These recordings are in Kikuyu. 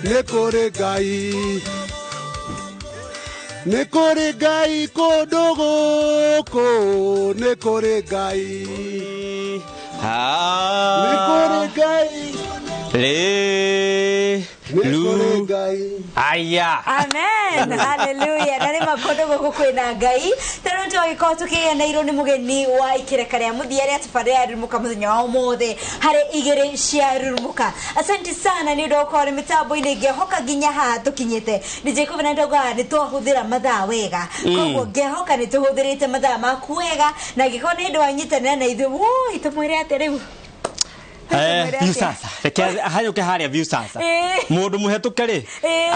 Nĩ kũrĩ Ngai, nĩ kũrĩ Ngai kũndũ gũkũ, nĩ kũrĩ Ngai, nĩ kũrĩ Ngai, Re nĩ kũrĩ lu Ngai. Aya. Amen, haleluya. Na nĩ makondo gũkũ kwĩna Ngai. Ta rĩu twagĩkorwo tũkĩgeneirwo nĩ mũgeni wa ikereka rĩa mũthia rĩa tabarĩra ya Rurumuka mũthenya wa ũmũthĩ harĩ igĩrĩ cia Rurumuka. Asante sana nĩ ũndũ wa gũkorwo nĩ mĩtambo-inĩ. Ngehoka nginya haha tũkinyĩte DJ Covenant augaga nĩ twahũthĩra mathaa wega, koguo ngehoka nĩ tũhũthĩrĩte mathaa maku wega, na angĩkorwo nĩ hĩndĩ wanyitanĩra na ithuĩ, woi, tũmwĩre atĩa rĩu? Tũmwĩre View atĩa? sasa, reke hanyũke harĩa view sasa. Mũndũ mũhetũke rĩ,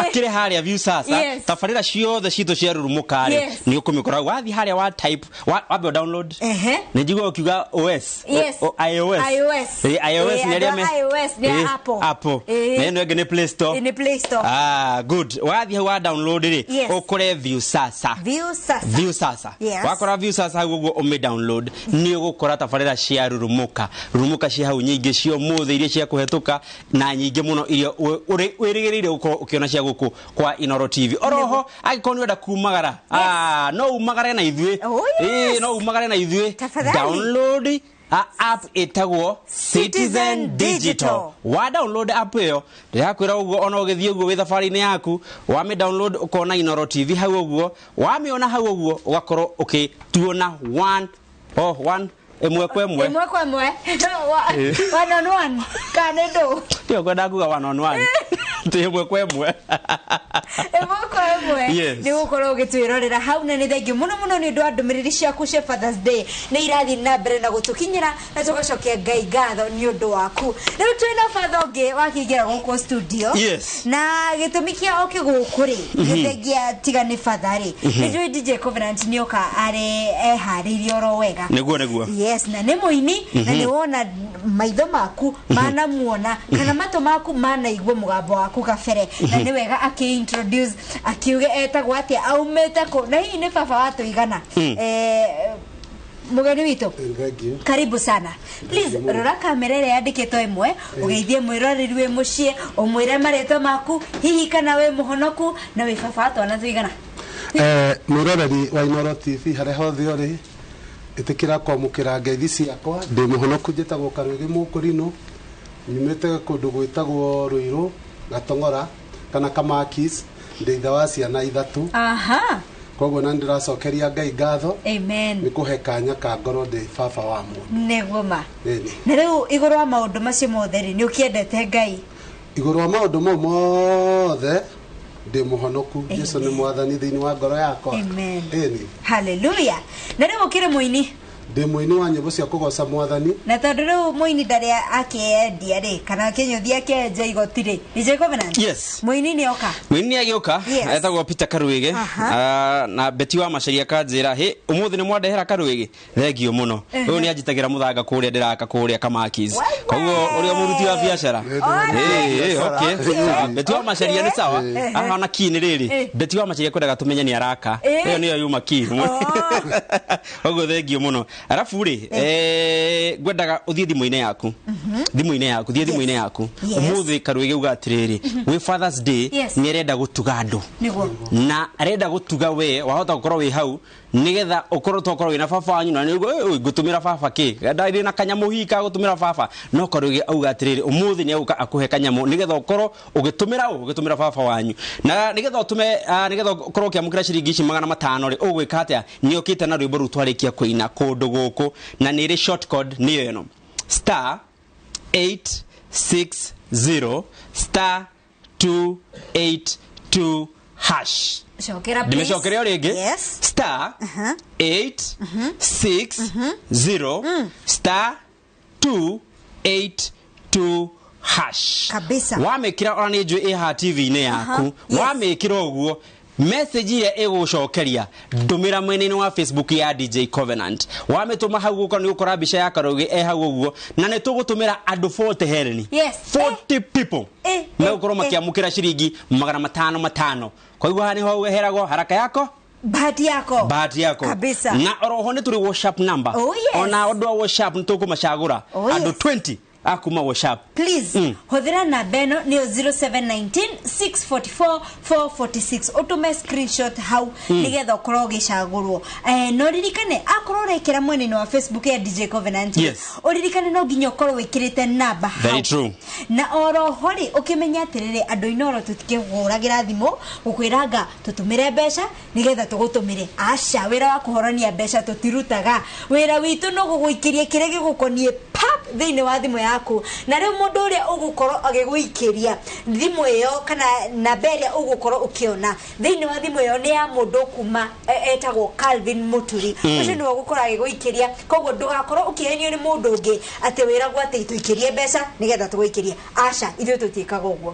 akĩrĩ harĩa view sasa. Tabarĩra ciothe citũ cia Rurumuka rĩ, nĩ ũkũmĩkora wathiĩ harĩa wa type wambe download. Nĩ njiguaga ũkiuga OS. Yes. iOS. iOS. iOS nĩ arĩa andũ a iOS nĩ a Apple. Apple. Na ĩno ĩngĩ nĩ Play Store. Nĩ Play Store. Ah, good. Wathiĩ hau wa download rĩ, ũkore view sasa. View sasa. View sasa. Wakora view sasa hau ũguo, ũmĩ download, nĩ ũgũkora tabarĩra cia Rurumuka. Rurumuka cia hau nyingĩ cia ũmũthĩ, iria cia kũhetũka na nyingĩ mũno iria wĩrĩgĩrĩire gũkorwo ũkĩona cia gũkũ kwa Inoro TV. Oroho angĩkorwo nĩ ũrenda kumagara, ah, no umagare na ithuĩ. Oh, yes. No umagare na ithuĩ. Tafadhali. Download a app ĩtagwo Citizen Citizen Digital. Digital. Wa download app ĩyo, ndĩrakwĩra ũguo, ona ũgĩthiĩ ũguo wĩ thabarĩ-inĩ yaku, wamĩ download ũkona Inoro TV hau ũguo, wamĩona hau ũguo ũgakorwo ũkĩtuona one oh one, ĩmwe kwa ĩmwe. Ĩmwe kwa ĩmwe. One on one kana nĩ ndũ? Ndiyo kwenda kuga one on one, ti ĩmwe kwa ĩmwe. Ĩmwe kwa ĩmwe. Yes. Nĩ gũkorwo ũgĩtwĩrorera hau, na nĩ thengiũ mũno mũno nĩ ũndũ wa ndũmĩrĩri ciaku cia Fathers Day, nĩ irathiĩ na mbere na gũtũkinyĩra, na tũgacokia Ngai ngatho nĩ ũndũ waku. Rĩu twĩna father ũngĩ wakĩingĩra gũkũ studio. Na gĩtũmi kĩa oke gũkũ rĩ, gĩthengia tiga nĩ father rĩ, nĩ njũĩ DJ Covenant nĩ oka arĩ eharĩirie oro wega. Nĩguo. Yes, na nĩ mũini, na nĩ wona maitho maku manamuona kana matũ maku manaigua mũgambo waku kabere, na nĩ wega akĩ-introduce, akiuge etagwo atĩa, aumĩte kũ, na hihi nĩ baba wa tũigana. Mũgeni witũ, Thank you. karibu sana. Please rora kamera ĩrĩa yandĩkĩtwo ĩmwe, ũgeithie mwĩroreri wĩ mũciĩ, ũmwĩre marĩtwa maku, hihi kana wĩ mũhonoku na wĩ baba wa twana tũigana. Mwĩroreri wa Inoro TV harĩa hothe ũrĩ, ĩtĩkĩra kwamũkĩra ngeithi ciakwa. Ndĩ mũhonoku, njĩtagwo Karwĩgĩ Mũkũrinũ, nyumĩte kũndũ gwĩtagwo Rũirũ Gatong'ora kana Kamakis. Ndĩ ithe wa ciana ithatũ. Koguo na ndĩracokeria Ngai ngatho Amen. nĩ kũhe kanya ka ngorwo ndĩ baba wa mũndũ. Nĩguo ma. Ĩni. Na rĩu igũrũ wa maũndũ macio mothe rĩ, nĩ ũkĩendete Ngai? Igũrũ wa maũndũ mau mothe, ndĩ mũhonoku. Jesu nĩ mwathani thĩinĩ wa ngoro yakwa. Amen. Ĩni. Haleluya. Na rĩu ũkĩrĩ mũini? Ndĩ mũini wa nyĩmbo cia kũgoca mwathani. Na tondũ rĩu mũini ndarĩ akĩendia rĩ, kana akĩnyũthia akĩenja igoti rĩ, DJ Covenant. Yes. Mũini nĩ oka. Mũini nĩ agĩũka. Etagwo Peter Karuĩgĩ. Ah, na Beti wa Macaria kanjĩra hĩ ũmũthĩ nĩ mwandehera Karuĩgĩ, thengio mũno. Ũyũ nĩ anjitagĩra mũthanga kũrĩa ndĩraka kũrĩa Kamakis. Wai, Koguo ũrĩa mũruti wa biacara. Okay, sawa. Beti wa Macaria nĩ sawa. Aha, ona key nĩ rĩrĩ. Beti wa Macaria kwendaga tũmenye nĩ araka. Ĩyo nĩyo yuma key. Koguo thengio mũno. Arabu rĩ, ngwendaga ũthiĩ thimũ-inĩ yaku, thimũ-inĩ yaku, thiĩ thimũ-inĩ yaku. Ũmũthĩ Karuĩgĩ uga atĩrĩrĩ, wĩ Fathers Day, nĩ arenda gũtuga andũ, na arenda gũtuga we wahota gũkorwo wĩ hau nigetha ũkorwo tokorwo wĩna baba wanyu na nĩguo ngũtũmĩra baba kĩ ndarĩ na kanyamũ hihi ka gũtũmĩra baba, no Karuĩgĩ auga atĩrĩrĩ, ũmũthĩ nĩ agũka akũhe kanyamũ nigetha ũkorwo ũgĩtũmĩra ũ ũgĩtũmĩra baba wanyu, na nigetha ũtũme, nigetha ũkorwo ũkĩamũkĩra ciringi ici 500 rĩ, ũgwĩka atĩa? Nĩ ũkĩte na rwĩmbo rũu twarĩkia kũina kũndũ gũkũ, na nĩ ĩrĩ short code, nĩyo ĩno: star 860 star 282 hash. Cokera, please. Ndĩmĩcokere o rĩngĩ. Yes. Star 8 6 0 star 2 8 2 hash. Kabisa. Wamĩkĩra, ona nĩ njũĩ ĩ haha TV-inĩ yaku. Wamĩkĩra ũguo, message ĩrĩa ĩgũcokeria ndũmĩra mwena-inĩ wa Facebook ya DJ Covenant. Wamĩtũma hau gũka nĩ ũgũkora mbica ya Karũgĩ e hau ũguo, na nĩ tũgũtũmĩra andũ 40 hereni. 40 people megũkorwo makĩamũkĩra ciringi 500 matano. Kwa hivyo haha nĩho heragwo haraka yako bahati yako. Bahati yako. Kabisa. Na oroho nĩ tũrĩ WhatsApp number. Oh, yes. Ona ũndũ wa WhatsApp nĩ tũkũmacagũra andũ 20. Akuma WhatsApp. Please huthira namba ĩno nĩyo 0719 644 446 ũtũme screenshot hau nĩgetha ũkorwo ũgĩcagũrwo. No ririkane akorwo ũrekĩra mwena-inĩ wa Facebook ya DJ Covenant, ũririkane no nginya ũkorwo wĩkĩrĩte namba hau. Very true. Na oroho rĩ, ũkĩmenya atĩrĩrĩ, andũ Inooro tũtikĩhũragĩra thimũ gũkwĩranga tũtũmĩre mbeca nĩgetha tũgũtũmĩre. Aca, wĩra wa kũhorania mbeca tũtirutaga. Wĩra witũ no gũgũikĩria kĩrĩa gĩgũkoniĩ pap thĩinĩ wa thimũ yaku. Na rĩu mũndũ ũrĩa ũgũkorwo agĩgũikĩria thimũ ĩyo kana namba ĩrĩa ũgũkorwo ũkĩona thĩinĩ wa thimũ ĩyo nĩ ya mũndũ kuma etagwo Calvin Muturi. Ũcio nĩwe ũgũkorwo agĩgũikĩria, koguo ndũgakorwo ũkĩhenio nĩ mũndũ ũngĩ atĩ wĩragwo atĩ tũikĩrie mbeca nĩgetha tũgũikĩrie. Aca, ithuĩ tũtiĩkaga ũguo.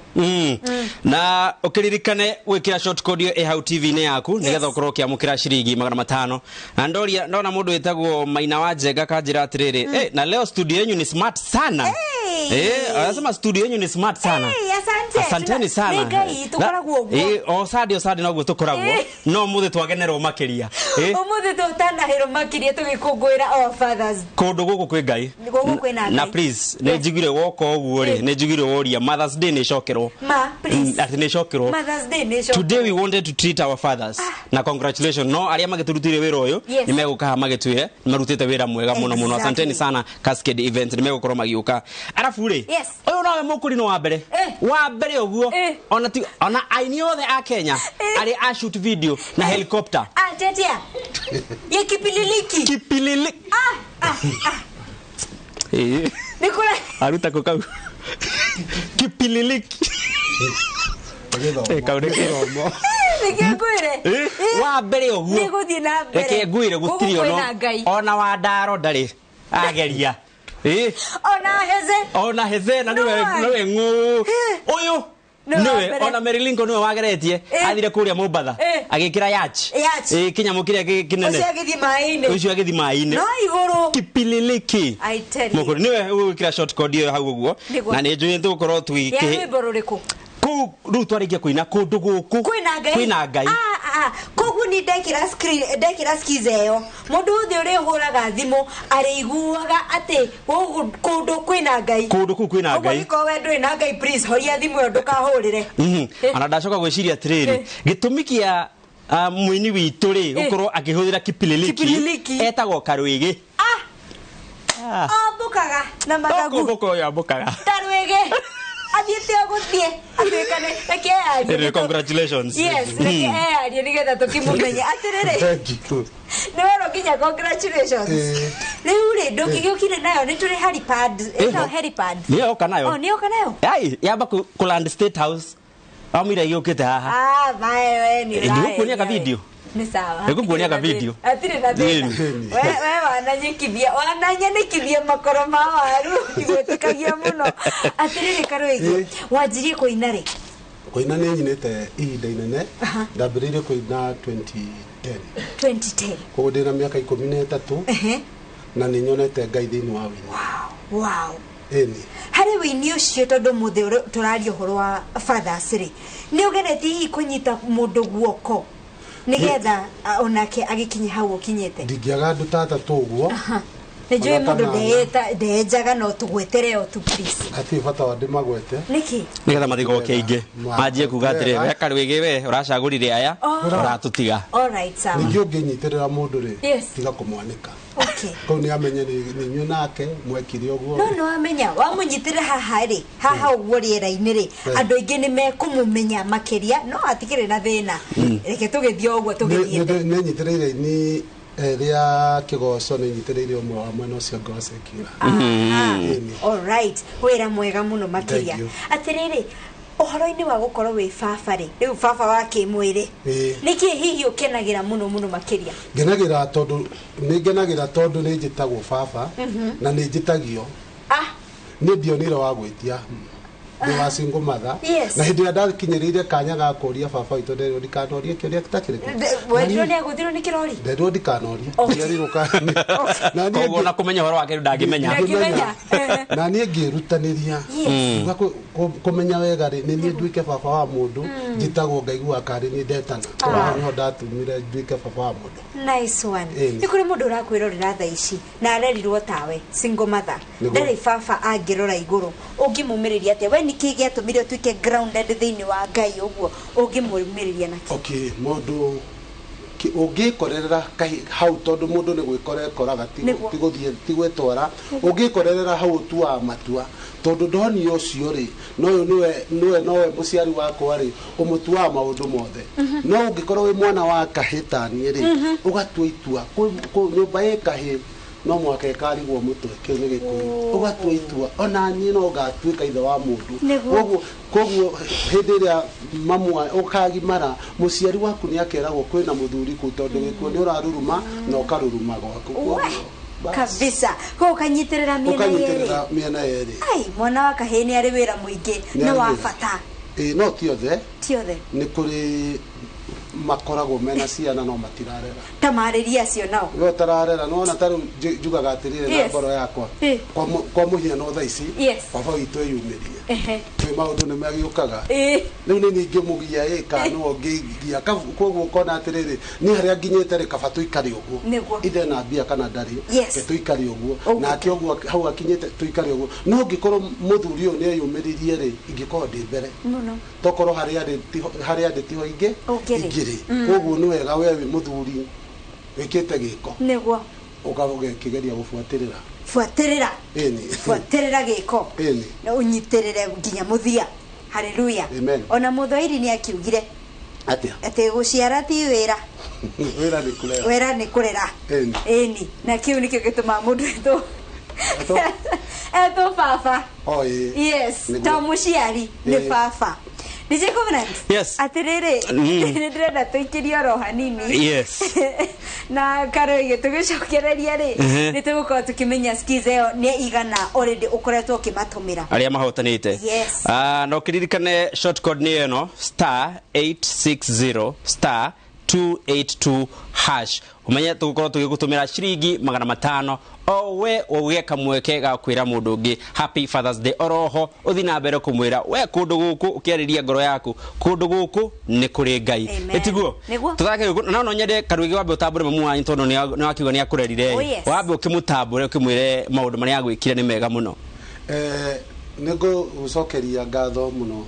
Na ũkĩririkane gwĩkĩra short code ĩyo ĩ hau TV-inĩ yaku nĩgetha ũkorwo ũkĩamũkĩra ciringi 500. Na ndoria ndona mũndũ wĩtagwo Maina wa Njenga kanjĩra atĩrĩrĩ, na leo studio yenyu ni smart sana. Hey. Anasema studio yenyu ni smart sana. Hey, asante. Asanteni sana. Nĩ Ngai tũkoragwo ũguo. O sadi o sadi noguo tũkoragwo. No mũthĩ twagenerwo makĩria. Ũmũthĩ tũtanahĩrwo makĩria tũgĩkũngũĩra our fathers. Kũndũ gũkũ kwĩ Ngai. Gũkũ kwĩ na Ngai. Na please, nĩ njiguire woka ũguo rĩ, nĩ njiguire woria Mother's Day nĩ icokerwo. Ma, please. Atĩ nĩ icokerwo. Mother's Day nĩ icokerwo. Today we wanted to treat our fathers. Na congratulations. No arĩa magĩtũrutire wĩra ũyũ nĩ megũka haha magĩtwĩre nĩ marutĩte wĩra mwega mũno mũno. Asanteni sana Cascade Events nĩ megũkorwo magĩũka. Arabu rĩ, ũyũ nowe mũkũrinũ wa mbere. Wa mbere ũguo. Ona aini othe a Kenya arĩ a shoot video na helicopter. Tetea. Ye kipililiki. Kipililiki. Nikula. Aruta kau. Kipililiki. Kau nĩ Nĩkĩngwĩre? Wa mbere ũguo. Nĩgũthiĩ na mbere. Reke ngwĩre gũtirĩ ona wa ndaro ndarĩ ageria. Ona heze. Ona heze na nĩwe ng'ũ. Ũyũ nĩwe ona Mary Lincoln nĩwe wageretie athire kũrĩa Mombatha agĩkĩra yacht. Kĩnyamũ kĩrĩa kĩnene. Ũcio agĩthiĩ maĩ-inĩ. Ũcio agĩthiĩ maĩ-inĩ. No igũrũ. Kipililiki. I tell you. Mũkũrũ nĩwe ũgwĩkĩra short code ĩyo hau ũguo. Na nĩ njũĩ tũgũkorwo tũgĩkĩ. Ya rwĩmbo rũrĩkũ? Kũu rĩu twarĩkia kũina kũndũ gũkũ kwĩna Ngai. Kwĩna Ngai. Koguo ni ndekĩra screen, ndekĩra skiza ĩyo mũndũ wothe ũrĩa ũhũraga thimũ arĩiguaga atĩ kũndũ kwĩna Ngai. Kũndũ kũu kwĩna Ngai. Ũguo gĩkorwo we ndũrĩ na Ngai, please horia thimũ ĩyo ndũkahũrĩre. Ona ndacoka gwĩciria atĩrĩrĩ, gĩtũmi kĩa mũini witũ rĩ gũkorwo akĩhũthĩra kipililiki etagwo Karwĩgĩ. Ambũkaga na mathagu. Kũmbũka ũyũ ambũkaga. Karwĩgĩ. Athiĩte o gũthiĩ atuĩkane. Reke eyarie. Congratulations. Yes, reke eyarie nĩgetha tũkĩmũmenye. Atĩrĩrĩ, nĩ werwo nginya congratulations. Rĩu rĩ, ndũngĩgĩũkire nayo, nĩ tũrĩ helipad. Ĩno helipad. Nĩ yoka nayo. Oh, nĩ yoka nayo? Ai, yamba kũ land State House. Amira yũkĩte haha. Mae we nĩ ũrae. Nĩgũkuonia ka video. Nĩ sawa. Nĩgũkuonia ka video. Hatirĩ na thĩna. We wananyĩkithia, wananyanĩkithia makoro ma waru, ndigwĩtĩkagia mũno. Atĩrĩrĩ Karwĩgĩ, wanjirie kũina rĩ? Kũina nĩ nyinĩte ihinda inene. Ndambĩrĩirie kũina 2010. 2010. Koguo ndĩna mĩaka 13. Na nĩ nyonete Ngai thĩinĩ wa wĩini. Wow. Ĩni. Harĩ wĩini ũcio tondũ mũthĩ tũraria ũhoro wa fathers rĩ, nĩ ũgeretie hihi kũnyita mũndũ guoko nĩgetha onake agĩkinye hau ũkinyĩte? Ndingĩaga andũ ta atatũ ũguo. Nĩ njũĩ mũndũ ndeyenjaga no tũgwetere o tu please. Hatirĩ bata wa ndĩmagwete. Nĩkĩ? Nĩgetha mathigoke aingĩ. Manjie kuga atĩrĩ, we Karwĩgĩ we ũracagũrire aya, ũratũtiga. All right, sawa. Ningĩ ũngĩnyitĩrĩra mũndũ rĩ, tiga kũmwanĩka. Okay. Kau nĩ amenye nĩ inyuĩ nake mwekire ũguo. No no amenya, wamũnyitĩrĩra haha rĩ, haha ũguo rĩera-inĩ rĩ, andũ aingĩ nĩ mekũmũmenya makĩria, no hatikĩrĩ na thĩna. Reke tũgĩthiĩ o ũguo tũgĩthiĩte. Nĩ nyitĩrĩire ini rĩa kĩgoco, nĩ nyitĩrĩire ũmwe wa mwena ũcio ngocekira. All right, wĩra mwega mũno makĩria. Atĩrĩrĩ, ũhoro-inĩ wa gũkorwo wĩ baba rĩ, rĩu baba wa kĩmwĩrĩ, nĩkĩ hihi ũkenagĩra mũno mũno makĩria? Ngenagĩra tondũ nĩ ngenagĩra tondũ nĩ njĩtagwo baba na nĩ njĩtagio. Nĩ ndionire wa gwĩtia. Ndĩ wa single mother. Yes. Na hĩndĩ ĩrĩa ndakinyĩrĩire kanya ga kũria baba witũ, nderirwo ndikanorie kĩũria ta kĩrĩkũ. Wendirwo nĩ agũthirwo nĩ kĩrori. Nderirwo ndikanorie. Okay. Nderirwo na niĩ Koguo na kũmenya ũhoro wake ndangĩmenya. Ndangĩmenya. Na niĩ ngĩrutanĩria. Yes. Kuga kũmenya wega rĩ, nĩ niĩ nduĩke baba wa mũndũ, njĩtagwo ngaigua karĩ niĩ ndetana. Hau nĩho ndatumire nduĩke baba wa mũndũ. Nice one. Ĩni. Nĩ kũrĩ mũndũ ũrakwĩrorera thaa ici na arerirwo tawe single mother, Nĩguo. ndarĩ baba angĩrora igũrũ, ũngĩmũmĩrĩria atĩa? We nĩkĩ gĩatũmire ũtuĩke grounded thĩinĩ wa Ngai ũguo? Ũngĩmũmĩrĩria nakĩ? Okay, mũndũ ũngĩkorerera hau, tondũ mũndũ nĩ gwĩkora ekoraga, ti Nĩguo. ti gũthiĩ, ti gwĩtwara. Ũngĩkorerera hau ũtuaga matua, tondũ ndoni ũcio rĩ, no ũyũ nĩwe nowe mũciari wakwa rĩ, ũmũtuaga maũndũ mothe. No ũngĩkorwo wĩ mwana wa kahĩ taniĩ rĩ, ũgatua itua. Nyũmba ĩ kahĩ no mwaka ĩkarigwo mũtwe, kĩu nĩ Gĩkũyũ. Ũgatua itua, ona niĩ no ngatuĩka ithe wa mũndũ. Nĩguo. Koguo hĩndĩ ĩrĩa mamwa ũkagimara, mũciari waku nĩ akeragwo kwĩna mũthuri kũu, tondũ gĩkuũ nĩ ũraruruma na ũkaruruma gwaku. We, Koguo, bas. Kabisa, koguo ũkanyitĩrĩra mĩena yerĩ. Ũkanyitĩrĩra mĩena yerĩ. Ai, mwana wa kahĩ nĩ arĩ wĩra mũingĩ Nĩ na arĩ wa wĩra. bata. Ĩĩ, no ti othe. Ti othe. Nĩ kũrĩ makoragwo mena ciana no matirarera. Ta marĩria acio nao. We ũtararera, nĩwona ta rĩu njugaga atĩrĩrĩ na Yes. ngoro yakwa, Eh. kwa mũhiano thaa ici, Yes. baba witũ eyumĩrie, Ehe. kwĩ maũndũ nĩ magĩũkaga. Ĩĩ. Rĩu nĩ ningĩ mũgia ĩ kana nĩwe ũngĩgia. Koguo ũkona atĩrĩrĩ, niĩ harĩa nginyĩte rĩ, kaba tũikare ũguo. Nĩguo. Ithe na mbia kana ndarĩ, Yes. ke tũikare ũguo. Ũguo. Nake ũguo hau akinyĩte, tũikare ũguo. No ũngĩkorwo mũthuri ũyũ nĩ eyũmĩririe rĩ, ingĩkorwo ndĩ mbere. Mũno. Tokorwo harĩa arĩ tiho, harĩa ndĩ tiho ingĩ Ũngĩrĩ. ingĩrĩ. Koguo nĩ wega we wĩ mũthuri wĩkĩte gĩko, Nĩguo. ũkĩgeria gũbuatĩrĩra. Buatĩrĩra. Ĩni. Buatĩrĩra gĩko. Ĩni. Na ũnyitĩrĩre nginya mũthia. Haleluya. Amen. Ona mũthwairi nĩ akiugire Atĩa? atĩ gũciara ti wĩra. Wĩra nĩ kũrera. Wĩra nĩ kũrera. Ĩni. Ĩni, na kĩu nĩkĩo gĩtũmaga mũndũ etwo Etwo? etwo baba. O ĩĩ. Yes. Nĩguo. To mũciari nĩ Ĩĩ. baba. DJ Covenant. Yes. Atĩrĩrĩ, nĩ ndĩrenda tũikĩrie oro hanini. Yes. Na Karũgĩ, tũgĩcokereria rĩ, nĩ tũgũkorwo tũkĩmenya skills ĩyo nĩ igana already ũkoretwo ũkĩmatũmĩra. Arĩa mahotanĩte. Yes. Ah, na ũkĩririkane short code nĩ ĩno, star 860 star 282 hash. Ũmenye tũgũkorwo tũgĩgũtũmĩra ciringi 500 o we ũgĩe kamweke ga kwĩra mũndũ ũngĩ happy Fathers Day. Oroho ũthi na mbere kũmwĩra we kũndũ gũkũ, ũkĩarĩria ngoro yaku, kũndũ gũkũ nĩ kũrĩ Ngai. Amen. Ĩtiguo? Nĩguo. Tũthake gũkũ no nyende Karugi wambe ũtambũre mamu wanyu, tondũ nĩ wakiuga nĩ akũrerire. Oh, yes. Wambe ũkĩmũtambũre, ũkĩmwĩre maũndũ marĩa agwĩkire nĩ mega mũno. Nĩ ngũgũcokeria ngatho mũno,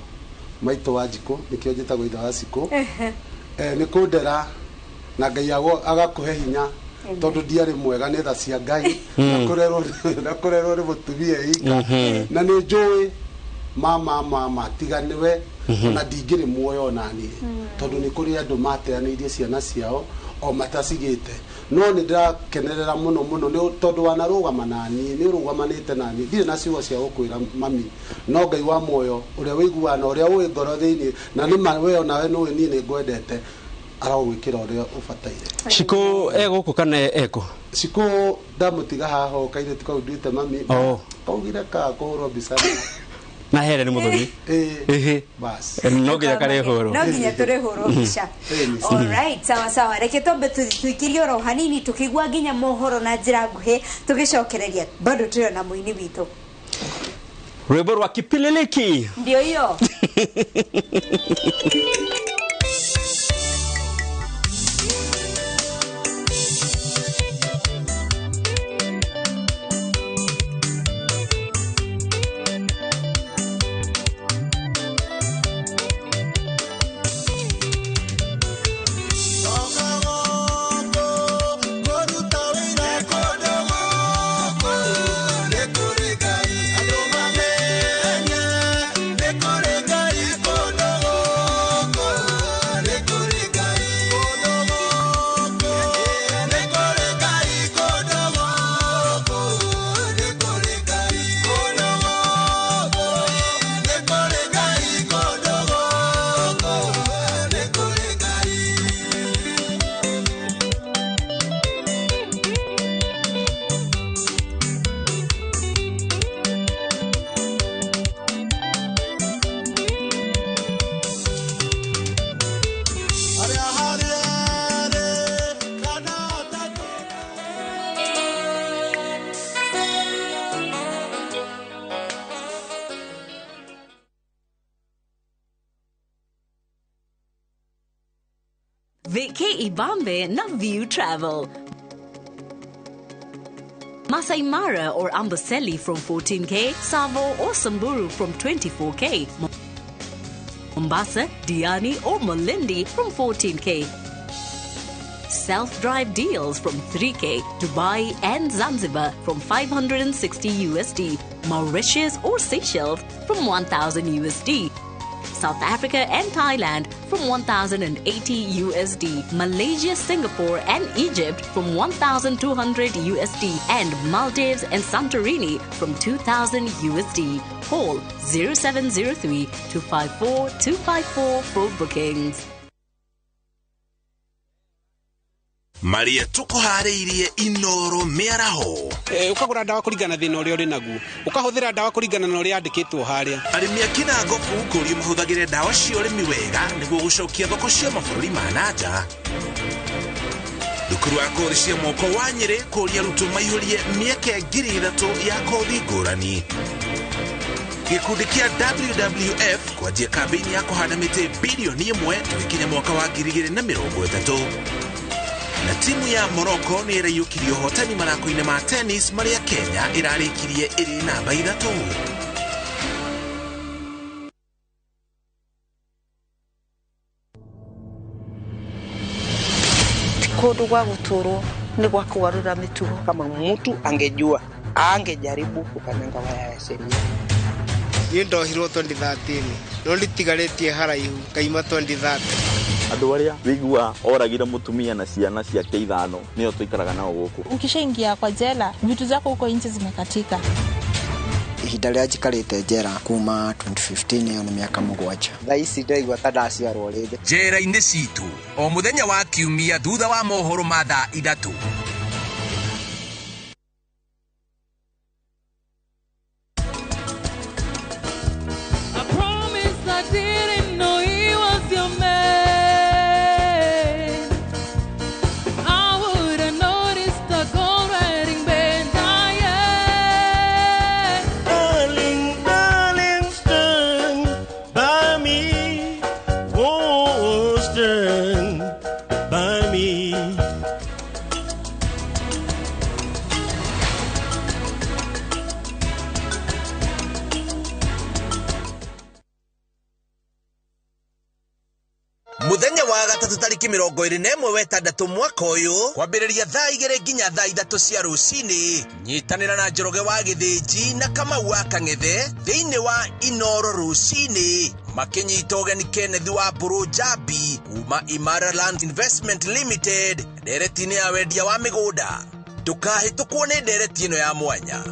maitũ wa njikũ, nĩkĩo njĩtagwo ithe wa cikũ. Nĩ kũndera na Ngai agakũhe hinya, tondũ ndiarĩ mwega, nĩ tha cia Ngai na kũrerwo nĩ mũtumia ika. Na nĩ njũĩ mama, mama tiga nĩwe ona ndingĩrĩ muoyo onaniĩ, tondũ nĩ kũrĩ andũ mateanĩirie ciana ciao o matacigĩte. No nĩ ndĩrakenerera mũno mũno nĩ tondũ wanarũgama naniĩ, nĩ ũrũgamanĩte naniĩ. Ndirĩ na ciugo cia gũkwĩra mami, no Ngai wa muoyo ũrĩa ũiguaga na ũrĩa ũĩ ngoro thĩinĩ, na nĩ ma we onawe nĩũĩ niĩ nĩ ngwendete, aragwĩkĩra ũrĩa ũbataire. Cikũ e gũkũ kana ekũ? Cikũ ndamũtiga haha o kairĩtu kau nduĩte mami. Oh. Kaugire ka kũhũrwo mbica. Na here nĩ mũthoni. Ĩĩ. Ĩhĩ. Bas. No nginya karĩhũrwo. No nginya tũrĩhũrwo mbica. Ĩni. Alright, sawa sawa, reke twambe tũikĩrie oro hanini tũkĩigua nginya mohoro na njĩra nguhĩ, tũgĩcokereria bado tũrĩ na mũini witũ. Rwĩmbo rwa Kipililiki. Ndio hiyo. Kũndũ gũkũ Vacay Ibambe na View Travel. Masai Mara or Amboseli from 14K, Savo or Samburu from 24K, Mombasa, Diani or Malindi from 14K. Self-drive deals from 3K, Dubai and Zanzibar from 560 USD, Mauritius or Seychelles from 1000 USD, South Africa and Thailand from 1080 USD, Malaysia, Singapore and Egypt from 1200 USD, and Maldives and Santorini from 2000 USD. Call 0703 254 254 for bookings. Maria tukuharĩirie Inoro mĩaraho. Ũkagũra ndawa kũringana na thĩna ũrĩa ũrĩ naguo, ũkahũthĩra ndawa kũringana na ũrĩa yandĩkĩtwo harĩa. Arĩmi a Kinangofu kũrio mahũthagĩre ndawa cia ũrĩmi wega nĩguo gũcokia thoko cia mabũrũri ma na nja. Thukuru wa kothi cia moko wa Nyĩrĩ kũria arutwo maihũrie mĩeke 3,000 ya kothi ngũrani. Gĩkundi kĩa WWF kwanjia kambĩini ya kũhanda mĩtĩ bilioni 1 tũgĩkinya mwaka wa 2030. Na timu ya Morocco nĩ ĩraiyũkirie ũhotani mathako-inĩ ma tennis marĩa Kenya ĩrarĩkirie ĩrĩ namba 3. Kũndũ gwa gũtũrwo nĩ gwa kũgarũra mĩtugo. Kama mtu angejua angejaribu kukanyanga waya ya sheria. Niĩ ndohirwo 2013 no nditigarĩtie haraihu ngaima 2030. Andũ arĩa wĩigua oragire mũtumia na ciana ciake 5 nĩo tũikaraga nao gũkũ. Ukishaingia kwa jela vitu zako huko nje zimekatika. Ihinda rĩrĩa njikarĩte njera kuma 2015 ĩyo nĩ mĩaka 7. Thaa ici ndĩraigua ta ndaciarwo rĩngĩ. Njera-inĩ citũ o mũthenya wa kiumia thutha wa mohoro ma thaa 3. Muthenya wa gatatũ tarĩki 21 wetandatũ mwaka ũyũ kwambĩrĩria thaa 2 nginya thaa 3 cia rũcinĩ nyitanĩra na Njoroge wa Gĩthĩnji na Kamau wa Kang'ethe thĩinĩ wa Inoro rũcinĩ makĩnyita ũgeni Kenneth wa Mbũrũ Njambi kuma Imara Land Investment Limited ndereti-inĩ ya wendia wa mĩgũnda. Ndũkahĩtũkwo nĩ ndereti ĩno ya mwanya.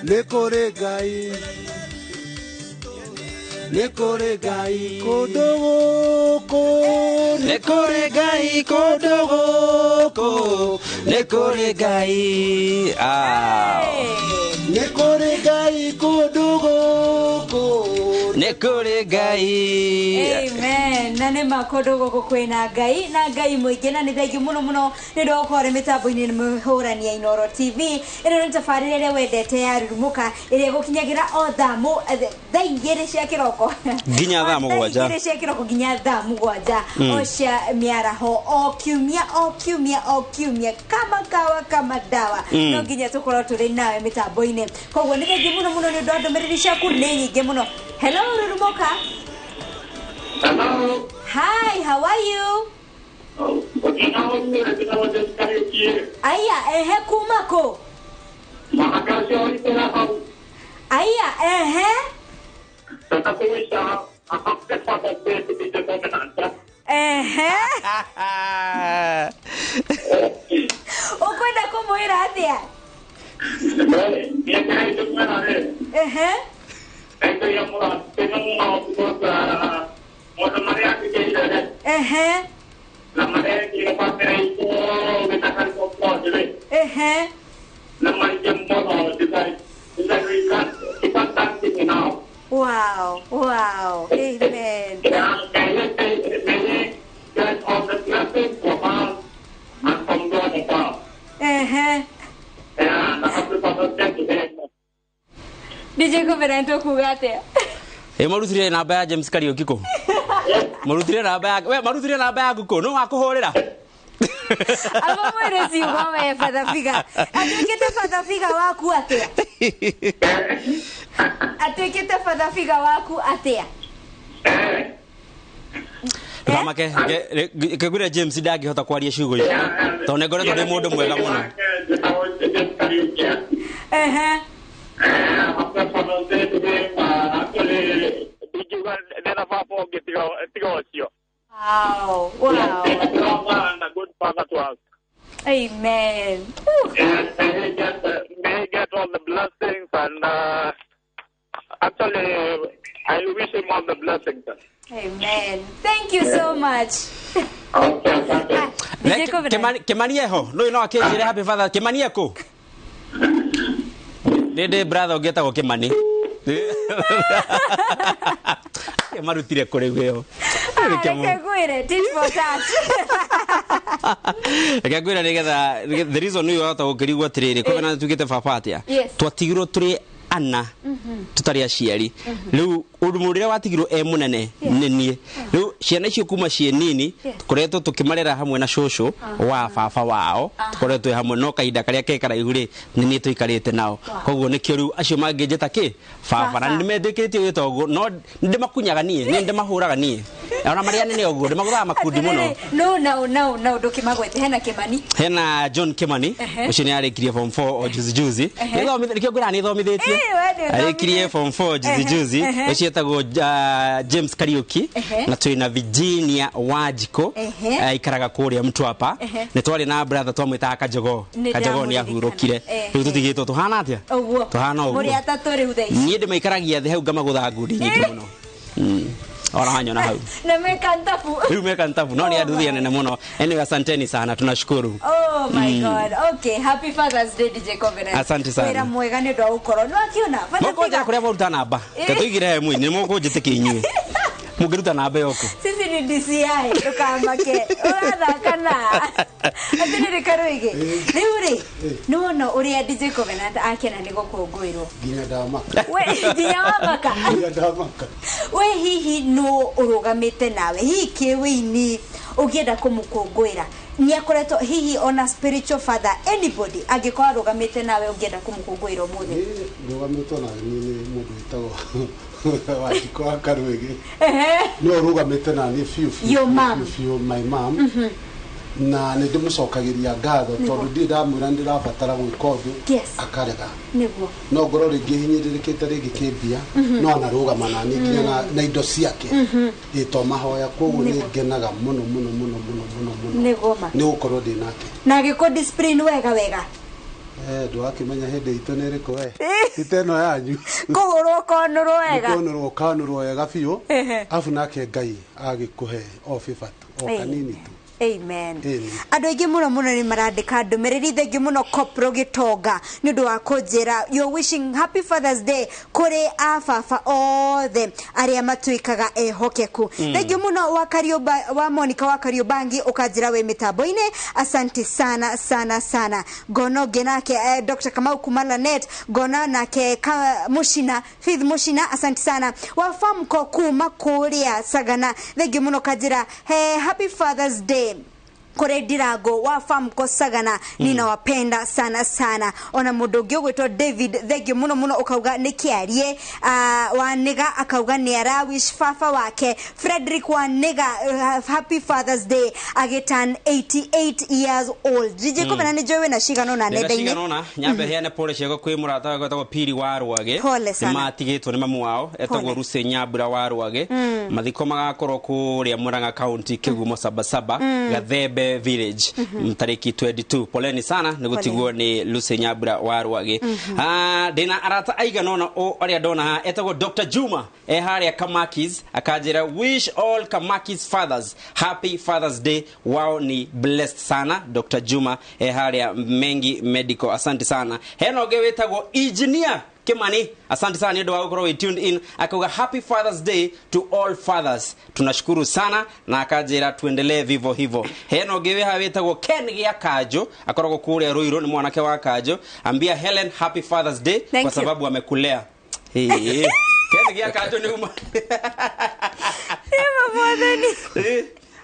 Nĩ kũrĩ Ngai, nĩ kũrĩ Ngai kũndũ gũkũ, nĩ kũrĩ Ngai kũndũ gũkũ, nĩ kũrĩ Ngai. Nĩ kũrĩ Ngai kũndũ gũkũ, nĩ kũrĩ Ngai. Amen. Na nĩ ma kũndũ gũkũ kwĩna Ngai na Ngai mũingĩ, na nĩ thengiũ mũno mũno nĩ ũndũ wa gũkorwo arĩ mĩtambo-inĩ nĩ mũhũrani ya Inooro TV. Ĩno nĩ tabarĩra ĩrĩa wendete ya Rurumũka, ĩrĩa ĩgũkinyagĩra o thaa 2:00 cia kĩroko nginya thaa 7, 2:00 cia kĩroko nginya thaa 7 o cia mĩaraho, o kiumia o kiumia o kiumia, kama kawa kama dawa. No nginya tũkorwo tũrĩ nawe mĩtambo-inĩ. Koguo nĩ thengiũ mũno mũno nĩ ũndũ wa ndũmĩrĩri ciaku nĩ nyingĩ mũno. Hello Rurumũka. Hello. Hi, how are you? Aya, ehe, kuma kũ? Aya, ehe. Ehe. Ũkwenda kũmwĩra atĩa? Ehe. Ehe. Ehe. Wow, wow. Amen. Ehe. DJ Covenant kuga atĩa? Marutire namba ya James Kariuki kũ? Marutire namba ya we, marutire namba yaku kũ? No wakũhũrĩra? Aba mwĩre ciugo we father figure. Atuĩkĩte father figure waku atĩa? Atuĩkĩte father figure waku atĩa? Ndũkamake, ngwĩre James ndangĩhota kwaria ciugo icio tondũ nĩ ngoretwo ndĩ mũndũ mwega mũno. Ehe. Wow, wow. Amen. May he get all the blessings, and actually, I wish him all the blessings. Amen. Thank you so much. Kimani eho, no no akĩnjĩre happy father. Kimani eko? Ndĩ brother ũngĩtagwo Kimani. Marutire kũrĩ weo. Reke ngwĩre, tit for tat. Reke ngwĩre nĩgetha the reason ũyũ wahota gũkĩrigwo atĩrĩrĩ, Covenant tuugĩte baba atĩa? Twatigirwo tũrĩ ana tũtarĩ aciari. Rĩu ũndũ ũrĩa watigirwo e mũnene nĩ niĩ. Rĩu ciana icio kuma ciĩ nini tũkoretwo tũkĩmarera hamwe na cũcũ wa baba wao, tũkoretwo hamwe no kahinda karĩa ke karaihu rĩ nĩ niĩ tũikarĩte nao. Koguo nĩkĩo rĩu acio mangĩnjĩta kĩ baba, na nĩmendĩkĩtie gwĩta ũguo, no nĩndĩmakunyaga niĩ, nĩ ndĩmahũraga niĩ, ona marĩa nene ũguo ndĩmagũthaga makundi mũno. No no no no ndũkĩmagwete. Hena Kimani, hena John Kimani, ũcio nĩ arĩkirie form 4 o juzi juzi. Nĩkĩo ngwĩra nĩ thomithĩtie, arĩkirie form 4 juzi juzi. Ũcio etagwo James Kariuki, na twĩna Virginia Wanjikũ, aikaraga kũrĩa Mtwapa. Nĩ twarĩ na brother twamwĩtaga Kajogo. Kajogo nĩ ahurũkire. Rĩu tũtigĩtwo tũhana atĩa? Tũhana ũguo. Mũrĩ atatũ rĩu thaa ici. Niĩ ndĩmaikaragia thĩ hau ngamagũtha ngundi nyingĩ mũno. Ora hanyona hau. Na meka ntafu. Rĩu meka ntafu. No nĩ anduthi anene mũno. Anyway, asanteni sana, tunashukuru. Oh my God. Okay, happy Father's Day DJ Covenant. Asante sana. Wĩra mwega nĩ ũndũ wa gũkorwo. Nĩ wakiona? Mũkũnjĩra kũrĩa mũruta namba. Tũigire he mwĩ, nĩ mũkũnjĩtĩkia inyuĩ. Mũngĩruta namba ĩyo kũ? Sisi ni DCI, ndũkamake. Ũrathaka na. Atĩrĩrĩ Karũige. Rĩu rĩ, nĩ wona ũrĩa DJ Covenant akena nĩ gũkũngũĩrwo. Nginya ndamaka. We, nginya wamaka. Nginya ndamaka. We hihi nũ ũrũgamĩte nawe? Hihi kĩwĩini ũngĩenda kũmũkũngũĩra? Nĩ akoretwo hihi ona spiritual father, anybody angĩkorwo arũgamĩte nawe ũngĩenda kũmũkũngũĩra ũmũthĩ? Rũgamĩtwo na niĩ nĩ mũndũ wĩtagwo Wanjikũ wa Karũĩgĩ. Nĩwe ũrũgamĩte na niĩ biũ biũ. Your mom. Biũ, my mom. Na nĩ ndĩmũcokagĩria ngatho tondũ ndirĩ ndamwĩra nĩ ndĩrabatara gwĩka ũndũ akarega. Nĩguo. No ngorwo rĩngĩ hinyĩrĩrĩkĩte rĩngĩ kĩmbia, no anarũgama na niĩ nginya na indo ciake. Ĩ to mahoya, koguo nĩ ngenaga mũno mũno mũno mũno mũno mũno. Nĩguo ma. Nĩ gũkorwo ndĩ nake. Na agĩkũ discipline wega wega. Ndwakĩmenya hĩndĩ itũ nĩ ĩrĩkũ we ti ta ĩno yanyu. Kũhũrwo konũrwo wega. Kũnũrwo kanũrwo wega biũ, afu nake Ngai agĩkũhe o favor tu, o kanini tu. Amen. Ĩni. Andũ aingĩ mũno mũno nĩ marandĩka ndũmĩrĩri. Thengiũ mũno Kopro Gĩtonga nĩ ũndũ wa kũnjĩra you're wishing happy Father's Day kũrĩ a baba othe arĩa matuĩkaga ehokeku. Thengiũ mũno wa Kariũmba, wa Monica wa Kariũmbangi, ũkanjĩra wĩ mĩtambo-inĩ, asante sana sana sana. Ngona ũngĩ nake Dr. Kamau kuma Lanet, ngona nake Mushina, Faith Mushina, asante sana. Wa Famco kuma kũrĩa Sagana, thengiũ mũno, kanjĩra he happy Father's Day kũrĩ Ndirango wa Famco Sagana, ninawapenda sana sana. Ona mũndũ ũngĩ ũgwĩtwo David, thengiũ mũno mũno, ũkauga nĩ kĩarie Waniga, akauga nĩ ara wish baba wake Frederick Waniga happy Father's Day agĩturn 88 years old. DJ Kũmena, nĩ njũĩ wĩna cigana ũna Ndĩna nenda-inĩ. cigana ũna. Nyambe heane pole ciakwa kwĩ mũrata wakwa wĩtagwo Piri wa Rwage. Pole sana. Nĩmatigĩtwo nĩ mamu wao etagwo Pole. Rusi Nyambura wa Rwage. Mathiko magakorwo kũrĩa Murang'a County, Kĩgumo Sabasaba, Gathembe Village, tarĩki 22. Poleni sana nĩ gũtigwo nĩ Lucy Nyambura wa Rwage. Ah, ndĩna arata aigana ũna arĩa ndona haha. Etagwo Dr. Juma, e harĩa Kamakis, akanjĩra wish all Kamakis fathers happy Father's Day, wao ni blessed sana. Dr. Juma e harĩa Mengi Medical, asante sana. Hena ũngĩ wĩtagwo Engineer Kimani, asante sana nĩ ũndũ wa gũkorwo wĩ tuned in, akauga happy Father's Day to all fathers, tunashukuru sana, na akanjĩra tuendelee vivyo hivyo. Hena ũngĩ wĩ haha wĩtagwo Ken Gĩa Kanjũ, akoragwo kũrĩa Ruiru, nĩ mwanake wa Kanjũ, ambia Helen happy Father's Day Thank kwa you. sababu amekulea. Hey, Ken Gĩa Kanjũ nĩ uma.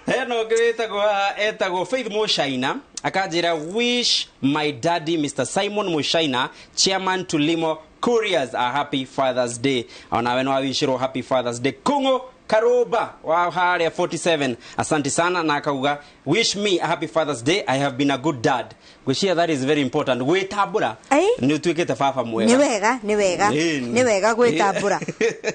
Hena ũngĩ wĩtagwo haha etagwo Faith Mushaina, akanjĩra wish my daddy Mr. Simon Mushaina, chairman to Limo Couriers, a happy Father's Day. Onawe no wawishirwo happy Father's Day. Kungo Karoba wa harĩa 47, asante sana, na akauga wish me a happy Father's Day, I have been a good dad. Gwĩciria that is very important, gwĩtambũra nĩ ũtuĩkĩte baba mwega. Nĩ wega, nĩ wega. Ĩni. Nĩ wega gwĩtambũra,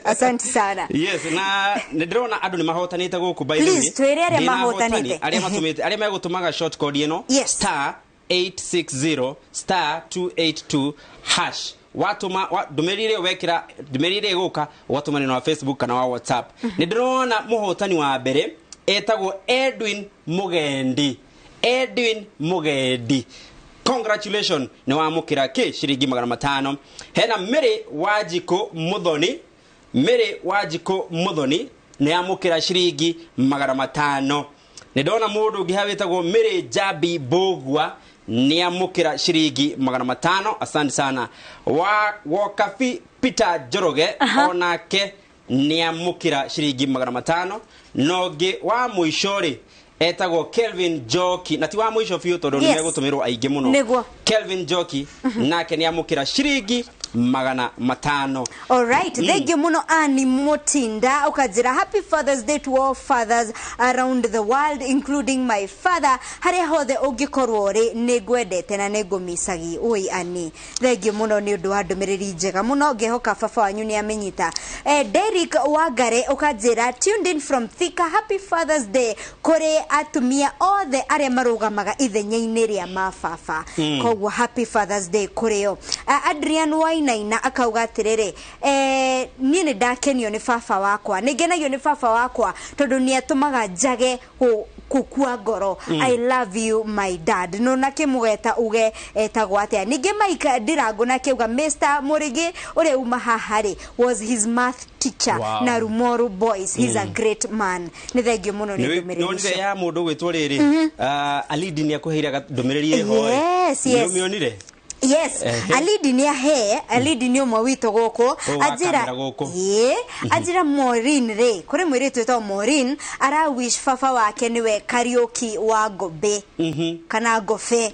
asante sana. Yes, na nĩ ndĩrona andũ nĩ mahotanĩte gũkũ, by the way. Please, twĩre arĩa Ndĩna mahotanĩte. ahotani, arĩa matũmĩte, arĩa megũtũmaga short code ĩno, star 860 star 282 hash. Watũma ndũmĩrĩri ĩrĩa wekĩra, ndũmĩrĩri ĩrĩa ĩgũka ũgatũmanĩra wa Facebook kana wa WhatsApp. Nĩ ndĩrona mũhotani wa mbere etagwo Edwin Mugendi. Edwin Mugendi, congratulation, nĩ wamũkĩra kĩ ciringi 500. Hena Mary Wanjikũ Muthoni. Mary Wanjikũ Muthoni nĩ amũkĩra ciringi 500. Nĩ ndona mũndũ ũngĩ haha wĩtagwo Mary Jabi Mbũgua, nĩ amũkĩra ciringi 500, asante sana. Wa Wokabi Peter Njoroge onake nĩ amũkĩra ciringi 500. Na ũngĩ wa mũico rĩ etagwo Kelvin Njoki, na ti wa mũico biũ tondũ nĩ megũtũmĩrwo aingĩ mũno. Nĩguo. Kelvin Njoki nake nĩ amũkĩra ciringi 500. Alright, thank you muno. Ani Mutinda ukanjira happy Father's Day to all fathers around the world, including my father. Harĩa hothe ũngĩkorwo ũrĩ, nĩ ngwendete na nĩ ngũmicagi. Oi Ani, thank you muno nĩ ũndũ wa ndũmĩrĩri njega mũno, ngĩhoka baba wanyu nĩ amenyita. Derek Wangare ũkanjĩra tuned in from Thika, happy Father's Day kũrĩ atumia othe arĩa marũgamaga ithenya-inĩ rĩa mababa. Koguo happy Father's Day kũrĩ o. Adrian Wainaina akauga atĩrĩrĩ, niĩ nĩ ndakenio nĩ baba wakwa, nĩ ngenagio nĩ baba wakwa tondũ nĩ atũmaga njage kukua ngoro. I love you, my dad. No nakĩmũgeta uge etagwo atĩa. Ningĩ Mike Ndirango nake auga Mr. Mũrĩgĩ ũrĩa uma haha rĩ was his math teacher na Rumoru Boys, he's a great man. Nĩ thengio mũno nĩ ndũmĩrĩri Nonire icio. ya mũndũ gwĩtwo rĩrĩ, Alidi nĩ akũheire ndũmĩrĩri ĩho. Yes. Nĩũmĩonire? Yes. Alidi nĩ ahe, Alidi nĩ ũmwe witũ gũkũ. Ũyũ wa Anjĩra kamera gũkũ. Ĩĩ, anjĩra Maureen rĩ, kũrĩ mũirĩtu wĩtagwo Maureen ara wish baba wake nĩwe Kariũki wa Ngombe kana Ngobe,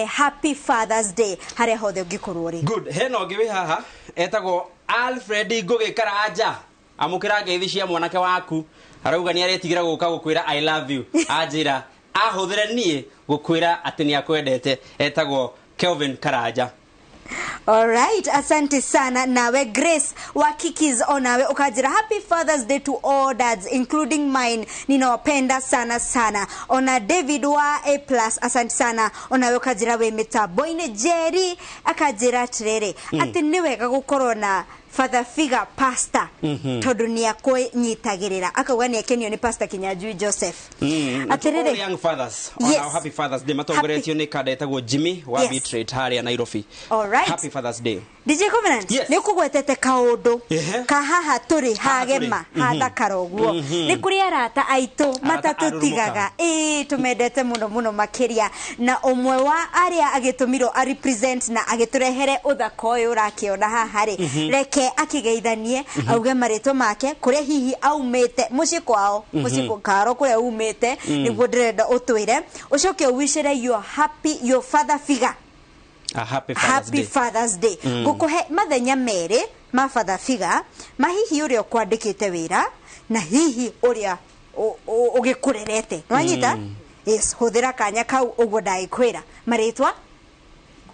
happy Father's Day harĩa hothe ũngĩkorwo rĩ. Good. Hena ũngĩ wĩ haha etagwo Alfred Ngũgĩ Karanja, amũkĩra ngeithi cia mwanake waku, arauga nĩ aretigĩra gũka gũkwĩra I love you, anjĩra ahũthĩre niĩ gũkwĩra atĩ nĩ akwendete, etagwo Kelvin Karanja. Alright, asante sana. Nawe Grace wa Kikis, onawe ukanjira happy Father's Day to all dads including mine, ninawapenda sana sana. Ona David wa A plus, asante sana. Onawe ukanjira we mitambo-inĩ. Jerry akanjira atiriri, ati nĩ wega gũkorwo na father figure pastor, tondu nĩ akwĩnyitagĩrĩra. Akauga nĩ akenio nĩ Pastor Kinyanjui Joseph. Atiriri, All young fathers on our happy Father's Day, matongoretio nĩ kanda ĩtagwo Jimmy wa Bitrate harĩa Nairobi. Alright. Happy Father's Day. DJ Covenant, Yes. nĩ ũkũgwetete kaũndũ ka haha tũrĩ Haha tũrĩ. hagema hathakara ũguo. Nĩ kũrĩ arata aitũ matatũtigaga, ĩĩ, tũmendete mũno mũno makĩria, na ũmwe wa arĩa agĩtũmirwo a represent na agĩtũrehere ũthaka ũyũ ũrakĩona haha rĩ, reke akĩgeithanie, auge marĩtwa make, kũrĩa hihi aumĩte, mũciĩ kwao, mũciĩ karo kũrĩa umĩte. Nĩguo ndĩrenda ũtwĩre, ũcoke ũwicĩre your happy, your father figure A happy Father's happy Day. Father's Day. Ngukuhe mathenya merĩ ma father figure, ma hihi ũrĩa ũkwandĩkĩte wĩra na hihi ũrĩa ũgĩkũrerete. Nĩwanyita? Yes, hũthĩra kanya kau ũguo ndagĩkwĩra marĩtwa,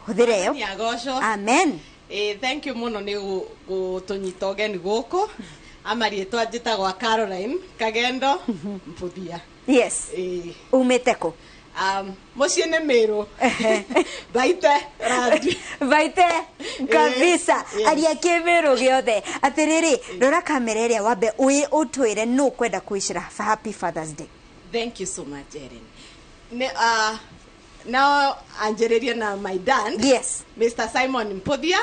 hũthĩra ĩyo. Nĩagocwo. Amen. Thank you mũno nĩ gũtũnyita ũgeni gũkũ. Amarĩtwa njĩtagwa Caroline Kagendo Mbuthia. Umĩte kũ? Mũciĩ nĩ Mĩrũ, Baite Randi. Baite kabisa. Aria kĩmĩrũ gĩothe. Atĩrĩrĩ, rora kamera ĩrĩa, wambe ũtwĩre nũ ũkwenda kwĩcĩra happy Father's Day. Thank you so much, Erin. Nĩ no anjĩrĩrie na my dad. Mr. Simon Mputhia,